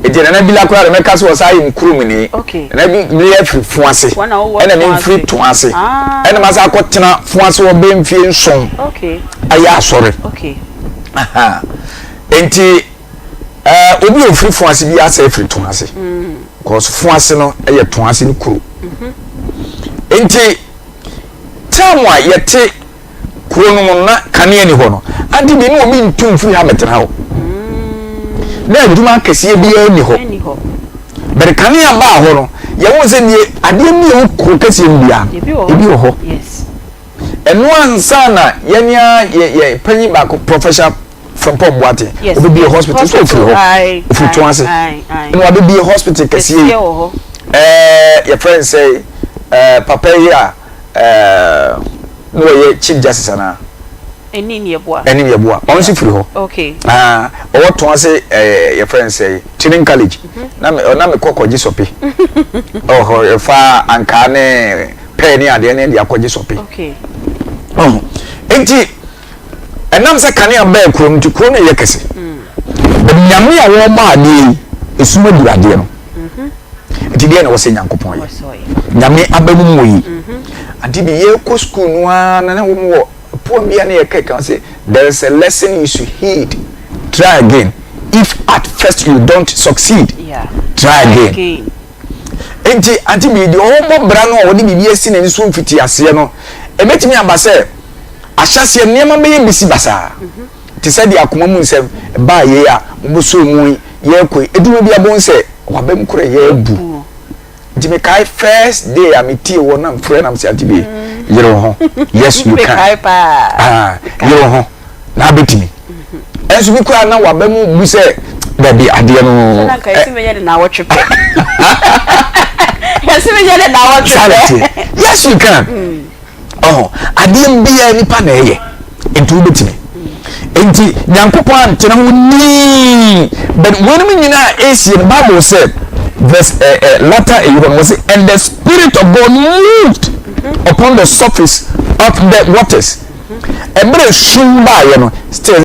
Enti Nana Bila koraa de mɛka sɛ ɔsan yɛ me kuromni. Nana Bila firi Foase, ɛna me mfiri Toase. Ɛna masan akɔtena Foase hɔ bɛyɛ mfie nson ayɛ asɔre. Enti eh, obi a ofiri Foase bi asɛ firi Toase. Because Foase no yɛ Toase no kuro. Enti time a yɛte kuro no mu na kanea ni hɔ no, ade bi ne obi ntu mfiri ha mɛtena hɔ. Na adwuma akɛseɛ biara ni hɔ. Bɛrɛ kanea baa hɔ no, yɛhu sɛ nie adeɛ bi a ɛwɔ kuro kɛseɛ mu biara ebi wɔ hɔ. Ɛno ansa na yɛn a yɛ yɛ panyin baako Professor Frimpong Boateng obebie hospital so ofiri hɔ ofiri to ase ɛna wabebie hospital kɛseɛ yi ɛɛ yɛfrɛ no sɛ ɛɛ papa yi a ɛɛ na ɔyɛ chief justice anaa. Ɛni ni ɛboa. Ɛni ni ɛboa ɔno nso firi hɔ. Okay. Aa ɔwɔ tɔn ase ɛɛ yɛfrɛ no sɛ training college. Mhm. Na me na me kɔ kɔgye sɔpe. Ɔwɔ hɔ yɛfa ankaa ne pɛɛ ne adeɛ ne de akɔgye sɔpe. Okay. Ɔho nti ɛnam sɛ kanea bɛɛ kuro no nti kuro no yɛ kɛse. Mm. But nyame a wɔbɔ adeɛ yi esum aduru adeɛ no. Nti deɛ na wɔsɛ Nyankopɔn yɛ. Nyame aba mu wɔ yi. Ade bi yɛkɔ school no ara na na wɔn wɔ poem bi a na yɛka kan sɛ there is a lesson you should heed. Try again. If at first you don't succeed, yeah. try again. again. Nti ante bi deɛ ɔbɔ bra no a wɔde biribi asi n'ani so mfiti aseɛ no, ɛbɛtumi aba sɛ ahyɛseɛ nneɛma bɛyɛ bisi basaa. Mm -hmm. Te sɛ deɛ akoma mu nsɛm baa yei a mobɛsoo mu yi yɛrekɔ yi, ɛduru bi abom sɛ wabam korɛ yɛabu. Nti mekae first day a metie wɔ na mfrɛ na mesɛ Auntie Bee, yere wo ho. Yes you can. Ah, yere wo ho na abɛtumi. Ɛnso bi koraa na waba mu bu sɛ dabi adeɛ no. Sɛ nka yɛsi menyɛ ne naawɔtwe pɛ. Yɛsi menyɛ ne naawɔtwe pɛ. Yes you can. Mm. Ɔho, adeɛ biara nipa na ɛyɛ, nti wobɛtumi. Nti Nyankopɔn antena ho nii, but weinom nyinaa ɛresie no, Bible sɛ, verse eh, eh, latter eyi hɔ no, wɔse, and the spirit of God moved upon the surface of the waters. Ɛberɛ sum baeɛ no, still.